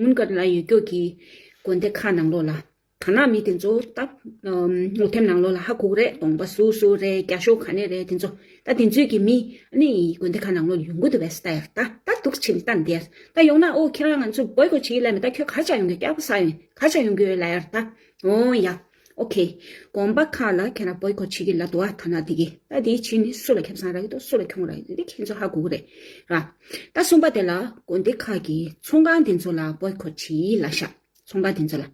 མུན་དཀར་ལ་ཡོད་རྒྱུ་གི་དགོན་སྡེ་ཁག་ནང་ལོགས་ལ་ད་ན་མི་དེ་ཚོ་ད་ངོ་དེབ་ནང་ལོགས་ལ་ཧ་གོ་གི་རེད། གདོང་པ་སུ་སུ་རེད། རྒྱ་ཤོག་ག་ནས་རེད། དེ་ཚོ་ད་དེ་ཚོའི་གི་མི་ཨ་ནི་དགོན་སྡེ་ཁག་ནང་ལོགས་ལ་ཡོང་གི་འདུག་བས་ད་ཡ་ད་ད་འདུག་ཕྱིན་ད་འདིར་ད་ཡོང་ན་ཨོ་ཁྱེད་རང་ང་ཚོ་བོའི་ཁོ་བྱེད་ཀྱི་ལབ་མི་ད་ཁྱོད་ག་ཆ་ཡོང་གི་སྐྱག་པ་ཟ་ཡོང་ག་ཆ་ཡོང་གི་ཡོད་ལབ་ཡ་ད། འོ་ཡ། ཨོ་ཁེ། དགོན་པ་ཁག་ལ་ཁྱེད་རང་བོའི་ཁོ་བྱེད་ཀྱི་ལབ་འདུག་བ། ད་ན་དེ་གི་ད་དེའི་ཕྱིན་ནི་སུ་ལ་ཁེ་བཟང་རག་གི་འདུག་སུ་ལ་གྱོང་རག་གི་འདུག་དེ་ཁྱེད་ཚོ་ཧ་གོ་གི་རེད་ར། ད་གསུམ་པ་དེ་ལ་དགོན་སྡེ་ཁག་གི་ཚོང་ཁང་དེ་ཚོ་ལ་བོའི་ཁོ་བྱེད་ལབ་ཤག་ཚོང་ཁང་དེ་ཚོ་ལ།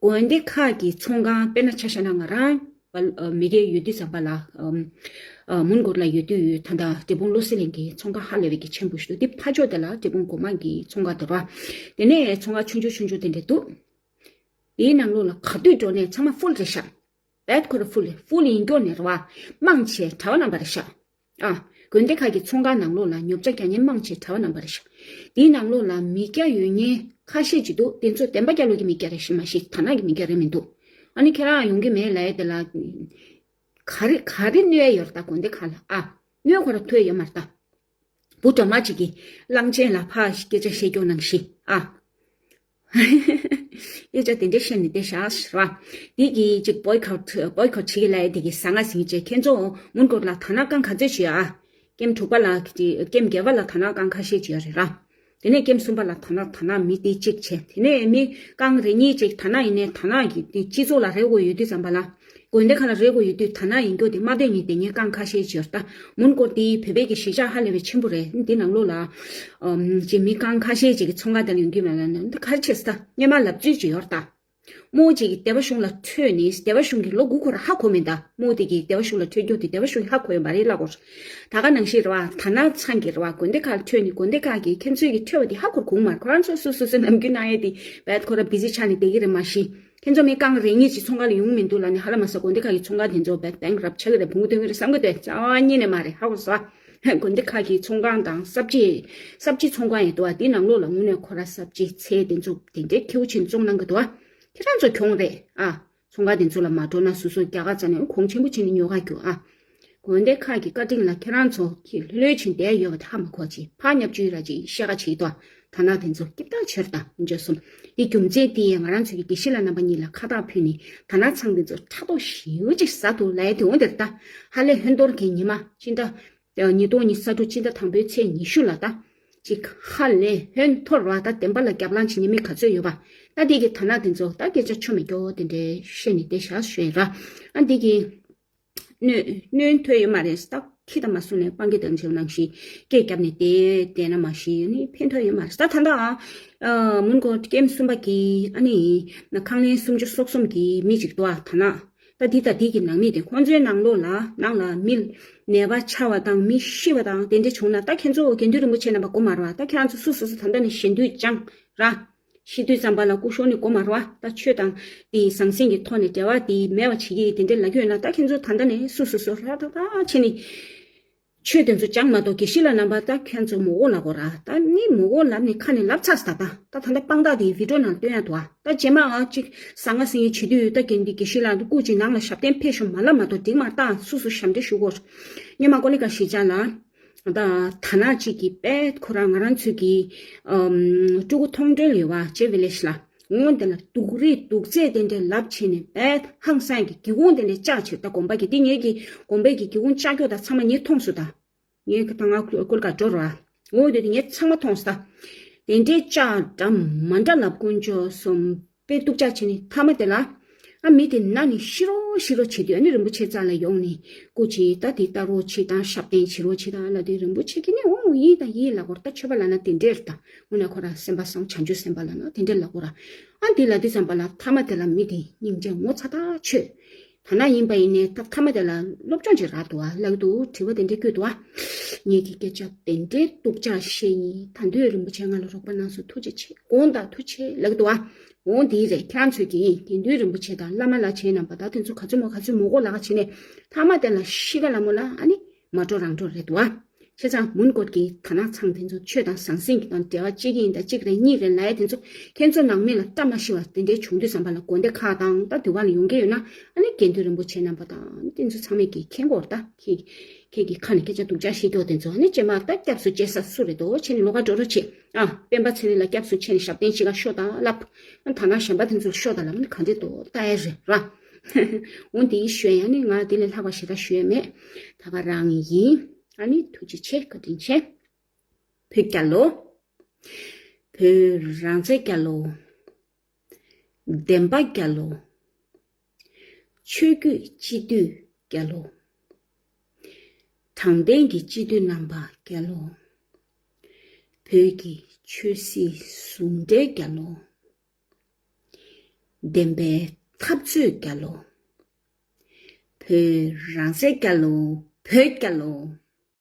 དགོན་སྡེ་ཁག་གི་ཚོང་ཁང་དཔེར་ན་ཆ་བཞག་ན་ང་རང་ ཨ་མི་སྒེར་ཡོད་དུས་ཙམ་པ་ལ་ཨམ་ཨ་མོན་གྷོ་ལ་ཡོད་དུས་ད་ལྟ་འབྲས་སྤུངས་བློ་གསལ་གླིང་གི་ཚོང་ཁང་ཧ་ལས་པའི་གི་ཆེན་པོ་ཞིག་འདུག་དེ་ཕ་ཕྱོགས་དེ་ལ་འབྲས་སྤུངས་སྒོ་མང་གི་ཚོང་ཁང་དེ་རེད་བ། དེ་ནས་ཚོང་ཁང་ཆུང་ཆུང་ཆུང་ཆུང་དེ་འདྲ་འདུག་དེའི་ནང་ལོགས་ལ་ག་དུས་འགྲོ་ནས་ཚང་མ་ཧྥུལ་རེད་ཤག་བེད་ཁོ་ར་ཧྥུལ་ཧྥུལ་ཡིན་སྐྱོ་ནས་རེད་བ། མང་ཆེ་གྲྭ་པ་རྣམ་པ་རེད་ཤག་ཨ། དགོན་སྡེ་ཁག་གི་ཚོང་ཁང་ནང་ལོགས་ལ་ཉོ་ཆ་རྒྱག་མཁན་མང་ཆེ་གྲྭ་པ་རྣམ་པ་རེད་ཤག་དེའི་ནང་ལོགས་ལ་མི་སྐྱ་ཡོད་མཁན་ཁ་ཤས་ཅིག་འདུག་དེ་ཚོ་བདེན་པ་སྐྱ་ལོ་གི་མི་སྐྱ་རེད་ཤག་མ་གཞི་དར་ནག་གི་མི་སྐྱ་རེད་མི་འདུག་ཨ་ནི་ཁྱེད་རང་ཡོང་གི་མེད་ལབ་ཡས་དེ་ལ། ག་རེ་ག་རེ་གནོད་ཡས་ཡོད་རེད་ད་དགོན་སྡེ་ཁག་ལ་ཨ། གནོད་ཁོ་ར་ཐུབ་ཡས་ཡོད་མ་རེད་ད། བུ་གྲོགས་མ་གཅིག་གིས་གླང་ཆེན་ལ་ཕར་སྐད་ཆ་བཤད་སྐྱོ་ནང་བཞིན་ཨ། དབྱེ་ཆ་དེ་འདྲ་བཤད་ནས་བསྡད་བཞག་ཟེར་བ། འདི་གི་ཅིག་བོའི་ཁོ་ཊི་བོའི་ཁོ་ཊི་བྱེད་ཀྱི་ལབ་ཡས་དེ་གི་ཟ་ང་ཟིང་ཅེ་ཁྱེད་ཚོ་མོན་གྷོ་ལ་དར་ནག་རྐང་ག་ཚོད་བྱེད་ཨ། ཀེམ་དྲུག་པ་ལ་ཀེམ་བརྒྱད་པ་ལ་དར་ནག་རྐང་ཁ་ཤས་བྱེད་ཡོད་རེད་ར། དེ་ནས་ཀེམ་གསུམ་པ་ལ་དར་ནག་དར་ནག་མི་དེ་གཅིག་བྱས་དེ་ནས་མི་རྐང་རེ་གཉིས་ཅིག་དར་ནག་ཡིན་ནའི་དར་ནག་གི་དེ་སྤྱི་ཚོགས་ལ་རེ་དགོས་ཡོད་དུས་ཙམ་པ་ལ། དགོན་སྡེ་ཁག་ལ་རེ་དགོས་ཡོད་དུས་དར་ནག་ཡིན་རྒྱུ་དེ་མ་བསྟན་ཉིན་དེ་ཉིན་རྐང་ཁ་ཤས་ཅིག་ཡོད་ད། མོན་གྷོ་དེ་བོད་པའི་གི་གཞིས་ཆགས་ཧ་ལས་པའི་ཆེན་པོ་རེད། འདི་ནང་ལོགས་ལ་ཨམ་ཅིག་མི་རྐང་ཁ་ཤས་ཅིག་གི་ཚོང་ཁང་དེ་ལ་ཡོང་གི་མེད་ལ་ན་འདི་ག་རེ་བྱེད་ས་ད་སྔོན་མ་ལབ་ཚུལ་ཅིག་ཡོད་ད། རྨོ་ཅིག་གིས་སྡེ་པ་གཞུང་ལ་ཁྲོས་ནས་སྡེ་པ་གཞུང་གི་ལོ་དགུ་ཁོ་ར་ཧ་གོ་མེད་ད། རྨོ་དེ་གིས་སྡེ་པ་གཞུང་ལ་ཁྲོས་རྒྱུ་དེ་སྡེ་པ་གཞུང་གིས་ཧ་གོ་ཡོད་མ་རེད་ལབ་གོ། ད་ག་ནང་བཞིན་རེད་བ། དར་ནག་ཚང་གི་རེད་བ། དགོན་སྡེ་ཁག་ལ་ཁྲོས་ནས་དགོན་སྡེ་ཁག་གིས་ཁྱེད་ཚོའི་གི་ཁྲོས་པ་དེ་ཧ་གོ་གོང་མ་རེད། ཁོ་རང་ཚོ་སོ་སོ་སོའི་ནམ་རྒྱུན་གནང་ཡས་དེ་བད་ཁོ་ར་བི་ཟི་ཆགས་ནས་བསྡད་ཀྱི་རེད་མ་གཞི། ཁྱེད་ཚོ་མི་རྐང་རེ་གཉིས་ཅིག་ཚོང་ཁང་ལ་ཡོང་མི་འདུག་ལབ་ནས་ཧ་ལམ་མ་ཟ་དགོན་སྡེ་ཁག་གི་ཚོང་ཁང་དེ་ཚོ་བད་བེང་རབ་ཆགས་ཀྱི་རེད། བུང་བུ་ཐོན་གྱི་རེད་བསམ་གྱི་འདུག་རྩ་བ་ཉིད་ནས་མ་རེད་ཧ་གོ་སོང་། དགོན་སྡེ་ཁག་གི་ཚོང་ཁང་དང་གསར་བརྗེ། གསར་བརྗེ་ཚོང་ཁང་ཡིན་འདུག་བ། དེའི་ནང་ལོགས་ལ་དངོས་གནས་ཁོ་ར་གསར་བརྗེ་ཚལ་དེ་ཚོ་དེ་འདྲའི་ཁེའུ་ཆེན་བཙོང་གནང་གི་འདུག་བ། ཁྱེད་རང་ཚོ་གྱོང་རེད་ཨ། ཚོང་ཁང་དེ་ཚོ་ལ་མ་འགྲོ་ན་སོ་སོ་རྒྱ་གར་རྩ་ནས་གོང་ཆེན་པོ་བྱས་ནས་ཉོ་ག་རྒྱུ་ཨ། དགོན་སྡེ་ཁག་གི་བཀའ་དྲིན་ལ་ཁྱེད་རང་ཚོ་གི་ལྷོད་ལྷོད་ཕྱིན་བསྡད་ཡོད་པ་དེ་ཧ་མ་གོ་ཅིག་ཕར་ཉབ་ཅུའི་ར་ཅིག་ཤ་ཁ་ཆེ་ཏོ། ད་ན་དེ་ཚོ་སྐྱིད་ཐག་ཆོད་ད་འཇོ་སོང་། དེ་རྒྱུ་མཚན་དེ་ཡང་ང་རང་ཚོ་གི་དགེ་བཤེས་ལགས་རྣམ་པ་གཉིས་ལ་ཁ་བཏགས་ཕུལ་ནས་ད་ན་ཚང་དེ་ཚོ་ཕྲག་དོག་ཞེ་པོ་ཅིག་ཟ་འདུག་ལབ་ཡ་དེ་འོ་དེར་ད། ཧ་ལས་ཧོན་ཏོར་གྱི་ཉི་མ་ཕྱི་ཟླ་ཉིས་སྟོང་ཉི་ཤུ་རྩ་དྲུག་ཕྱི་ཟླ་དང་པོའི་ཚེས་ཉི་ཤུ་ལ་ད། ཅིག་ཧ་ལས་ཧོན་ཐོར་བ་ད་བདེན་པ་ལ་རྒྱབ་ལངས་བྱེད་མཁན་མི་ག་ཚོད་ཡོད་པ། ད་དེ་གི་ད་ན་དེ་ཚོ་ད་སྐད་ཆ་ཆོ་མེད་སྐྱོ་དེ་འདྲའི་བཤད་ནས་བསྡད་བཞག་ཞུ་ཡིན་ར། ཨ་འདི་གི་གནོད་གནོད་ཐོས་ཡོད་མ་རེད། ད་ཁྱི་དང་མ་སོང་ནས་སྤང་གི་དང་བྱེད་ནང་བཞིན་སྐད་བརྒྱབ་ནས་བསྡད་བསྡད་ན་མ་ཤི་ནི་ཕན་ཐོགས་ཡོད་མ་རེད། ད་ད་ད་ཨ་མོན་གྷོ་ཀེམ་གསུམ་པ་གི་ཨ་ནི་ན་ཁང་ལན་སུམ་ཅུ་སོ་གསུམ་གི་མི་ཅིག་འདུག་ཨ་ད་ན། ད་འདི་དང་འདི་གི་ནང་མི་དེ་ཁོང་ཚོའི་ནང་ལོགས་ལ་ནང་ལ་མི་ནད་པ་ཆགས་པ་དང་མི་ཤི་བ་དང་དེ་འདྲ་བྱུང་ན་ད་ཁྱེད་ཚོ་དགེ་འདུན་རིན་པོ་ཆེ་རྣམ་པ་གོ་མ་རེད་བ། ད་ཁྱེད་རང་ཚོ་སུ་སོ་སོ་ད་ལྟ་ནས་ཞེ་འདོད་བཅངས་ར། ཤི་དུས་ཙམ་པ་ལ་སྐུ་གཤོགས་ནི་གོ་མ་རེད་བ། ད་ཆོས་དང་དེ་ཟང་ཟིང་གི་ཐོག་ནས་འབྲེལ་བ་དེ་མེད་པ་བྱེད་ཀྱི་དེ་འདྲ་ལབ་ཀྱི་ཡོད་ན་ད་ཁྱེད་ཚོ་ད་ལྟ་ནས་སུ་སོ་སོ་ར་ད་ད་བྱས་ནས། ཆོས་དེ་ཚོ་སྦྱང་མ་གཏོགས་དགེ་བཤེས་ལགས་རྣམ་པ་ད་ཁྱོད་ཚོ་མོ་གོ་ལབ་དགོས་ར། ད་ནི་མོ་གོ་ལབ་ནི་ཁ་ནས་ལབ་ཚར་ས་ད། ད་ད་ལྟ་དཔང་རྟགས་དེ་བི་ཌིའོ་ནང་སྟོན་ཡ་འདུག་ཨ། ད་རྗེས་མ་ཨ་ཅིག་ཟང་ངེ་ཟིང་ངེ་བྱེད་དུས་ད་རྒན་འདི་དགེ་བཤེས་ལགས་འདི་སྐུ་ཅིག་ནང་ལ་ཞབས་བརྟན་ཕེབས་ཤོག་མ་ལབ་མ་གཏོགས་འགྲིག་མ་ད་སུ་སུ་ཞབས་འདྲེན་ཞུ་དགོས། སྔོན་མ་ཀོ་ལི་ག་གཞིས་ཆགས་ལ་ད་ད་ན་ཅིག་གི་པད་ཁོ་རང་ང་རང་ཚོའི་གི་ཨམ་ཀྲུ་གུ་མཐོང་གྲོལ་ཡོད་བ་ཇེ་བི་ལེ་ཇི་ལ། འོང་དེ་ལ་སྡུག་རིགས་སྡུག་ཚད་དེ་འདྲའི་ལབ་བྱས་ནས་བད་ཧང་སང་གི་སྒེའུ་ཁུང་དེ་འདྲའི་བཅག་བྱས་ད་དགོན་པ་གི་དེ་ངེད་ཀྱི་དགོན་པའི་གི་སྒེའུ་ཁུང་བཅག་རྒྱུ་ད་ཚང་མ་ངས་མཐོང་སོང་ད། ངས་ད་ང་ཀོལ་ཀ་འགྲོ་ར། འོང་དེ་དེ་ངས་ཚང་མ་མཐོང་སོང་ད། དེ་འདྲའི་བཅག་འདྲ་མ་འདྲ་ལབ་དཀོན་མཆོག་གསུམ་དཔེ་སྡུག་ཅག་བྱས་ནས་མཐའ་མ་དེ་ལ། ཨ་མི་དེ་ན་ནི་ཤི་རོ་ཤི་རོ་བྱེད་དུས་ཨ་ནི་རིན་པོ་ཆེ་རྩ་ལ་ཡོང་ནས་སྐུ་མཁྱེན་ད་དེ་ལྟ་རོགས་བྱེད་དང་ཞབས་བརྟན་བྱེད་རོགས་བྱེད་དང་ལབ་དུས་རིན་པོ་ཆེ་གིས་ནི་འོང་ཡིན་དང་ཡིན་ལབ་དགོས་ར། ད་ཆོས་པ་ལབ་ན་དེ་འདྲས་རེད་ད། དངོས་གནས་ཁོ་ར་སེམས་པ་བཟང་བྱང་ཆུབ་སེམས་དཔའ་ལབ་ན་དེ་འདྲས་ལབ་དགོས་ར། ཨ་འདི་ལབ་དུས་ཙམ་པ་ལ་མཐའ་མ་དེ་ལ་མི་དེ་སྙིང་རྗེ་ངོ་ཚ་ཐག་ཆོད། ད་ན་ཡིན་པ་ཡིན་ནའི་ད་མཐའ་མ་དེ་ལ་སློབ་སྦྱོང་ཅིག་རག་འདུག་ཨ་ལབ་འདུག་དྲི་བ་དེ་འདྲས་བཀོད་འདུག་ཨ། ངེད་ཀྱི་སྐད་ཆ་དེ་འདྲའི་སྡུག་ཅག་བཤད་ཡིན། ད་འདོད་རིན་པོ་ཆེ་ང་ལ་རོགས་པ་གནང་སོང་ཐུགས་རྗེ་ཆེ་དགོངས་དག་ཐུགས་ཆེ་ལབ་འདུག་ཨ། འོང་དེ་རེད། ཁྱེད་རང་ཚོས་ཀྱིས་དགེ་འདུན་རིན་པོ་ཆེ་དང་བླ་མ་ལ་བྱས་རྣམ་པ་ད་དེ་ཚོ་ག་ཚོད་མོ་ག་ཚོད་མོ་གོ་ལ་ག་བྱས་ནས་མཐའ་མ་དེ་ལ་ཤི་ཁ་ལ་མོ་ལ་ཨ་ནི་མ་འགྲོ་རང་འགྲོ་རེད་འདུག་ཨ། བྱས་ཙང་མོན་གྷོ་གི་ད་ན་ཚང་དེ་ཚོ་ཆོས་དང་ཟང་ཟིང་གི་དང་འབྲེལ་བ་གཅིག་ཡིན་ད་གཅིག་རེད་གཉིས་རེད་ལབ་ཡ་དེ་ཚོ་ཁྱེད་ཚོ་ནང་མི་ལ་བཀྲ་མ་ཤིས་པ་དེ་འདྲའི་བྱུང་དུས་ཙམ་པ་ལ་དགོན་སྡེ་ཁག་དང་ད་དུ་བ་ལ་ཡོང་གི་ཡོད་ན་ཨ་ནི་དགེ་འདུན་རིན་པོ་ཆེ་རྣམ་པ་དང་དེ་ཚོ་ཚང་མས་ཀྱིས་མཁྱེན་དགོས་རེད་ད། ཁྱེད་ཁྱེད་ཀྱི་ཁ་ནས་སྐད་ཆ་སྡུག་ཅག་བཤད་རྒྱུ་དེ་ཚོ་ཨ་ནི་རྗེས་མ་ད་སྐྱབས་སུ་མཆི་ས་སུ་རེད་དོ་བྱས་ནས་ལོགས་ཀ་འགྲོ་རོགས་བྱེད། ཨ་སྤེན་པ་ཚེ་རིང་ལ་སྐྱབས་སུ་མཆི་ནས་ཞབས་བརྟན་ཅིག་ག་ཤོག་དང་ལབ། ཨ་ད་ན་གཞན་པ་དེ་ཚོ་ཤོག་དང་ལབ་ནི་ག་འདྲས་དོ་ལྟ་ཡ་རེད་ར། འོ་འདི་ཞུ་ཡ་ནི་ང་འདི་ལས་ལྷག་པ་ཞེ་དྲག་ཞུ་ཡ་མེད། ད་ག་རང་ཡིན། ཨ་ནི་ཐུགས་རྗེ་ཆེ་བཀའ་དྲིན་ཆེ། བོད་རྒྱལ་ལོ། བོད་རང་བཙན་རྒྱལ་ལོ། བདེན་པ་རྒྱལ་ལོ། ཆོས་བརྒྱུད་སྤྱི་འཐུས་རྒྱལ་ལོ། དྲང་བདེན་གྱི་སྤྱི་འཐུས་རྣམ་པ་རྒྱལ་ལོ། བོད་ཀྱི་ཆོས་སྲིད་ཟུང་འབྲེལ་རྒྱལ་ལོ། བདེན་པའི་འཐབ་རྩོད་རྒྱལ་ལོ། བོད་རང་སའི་རྒྱལ་ལོ། བོད་རྒྱལ་ལོ།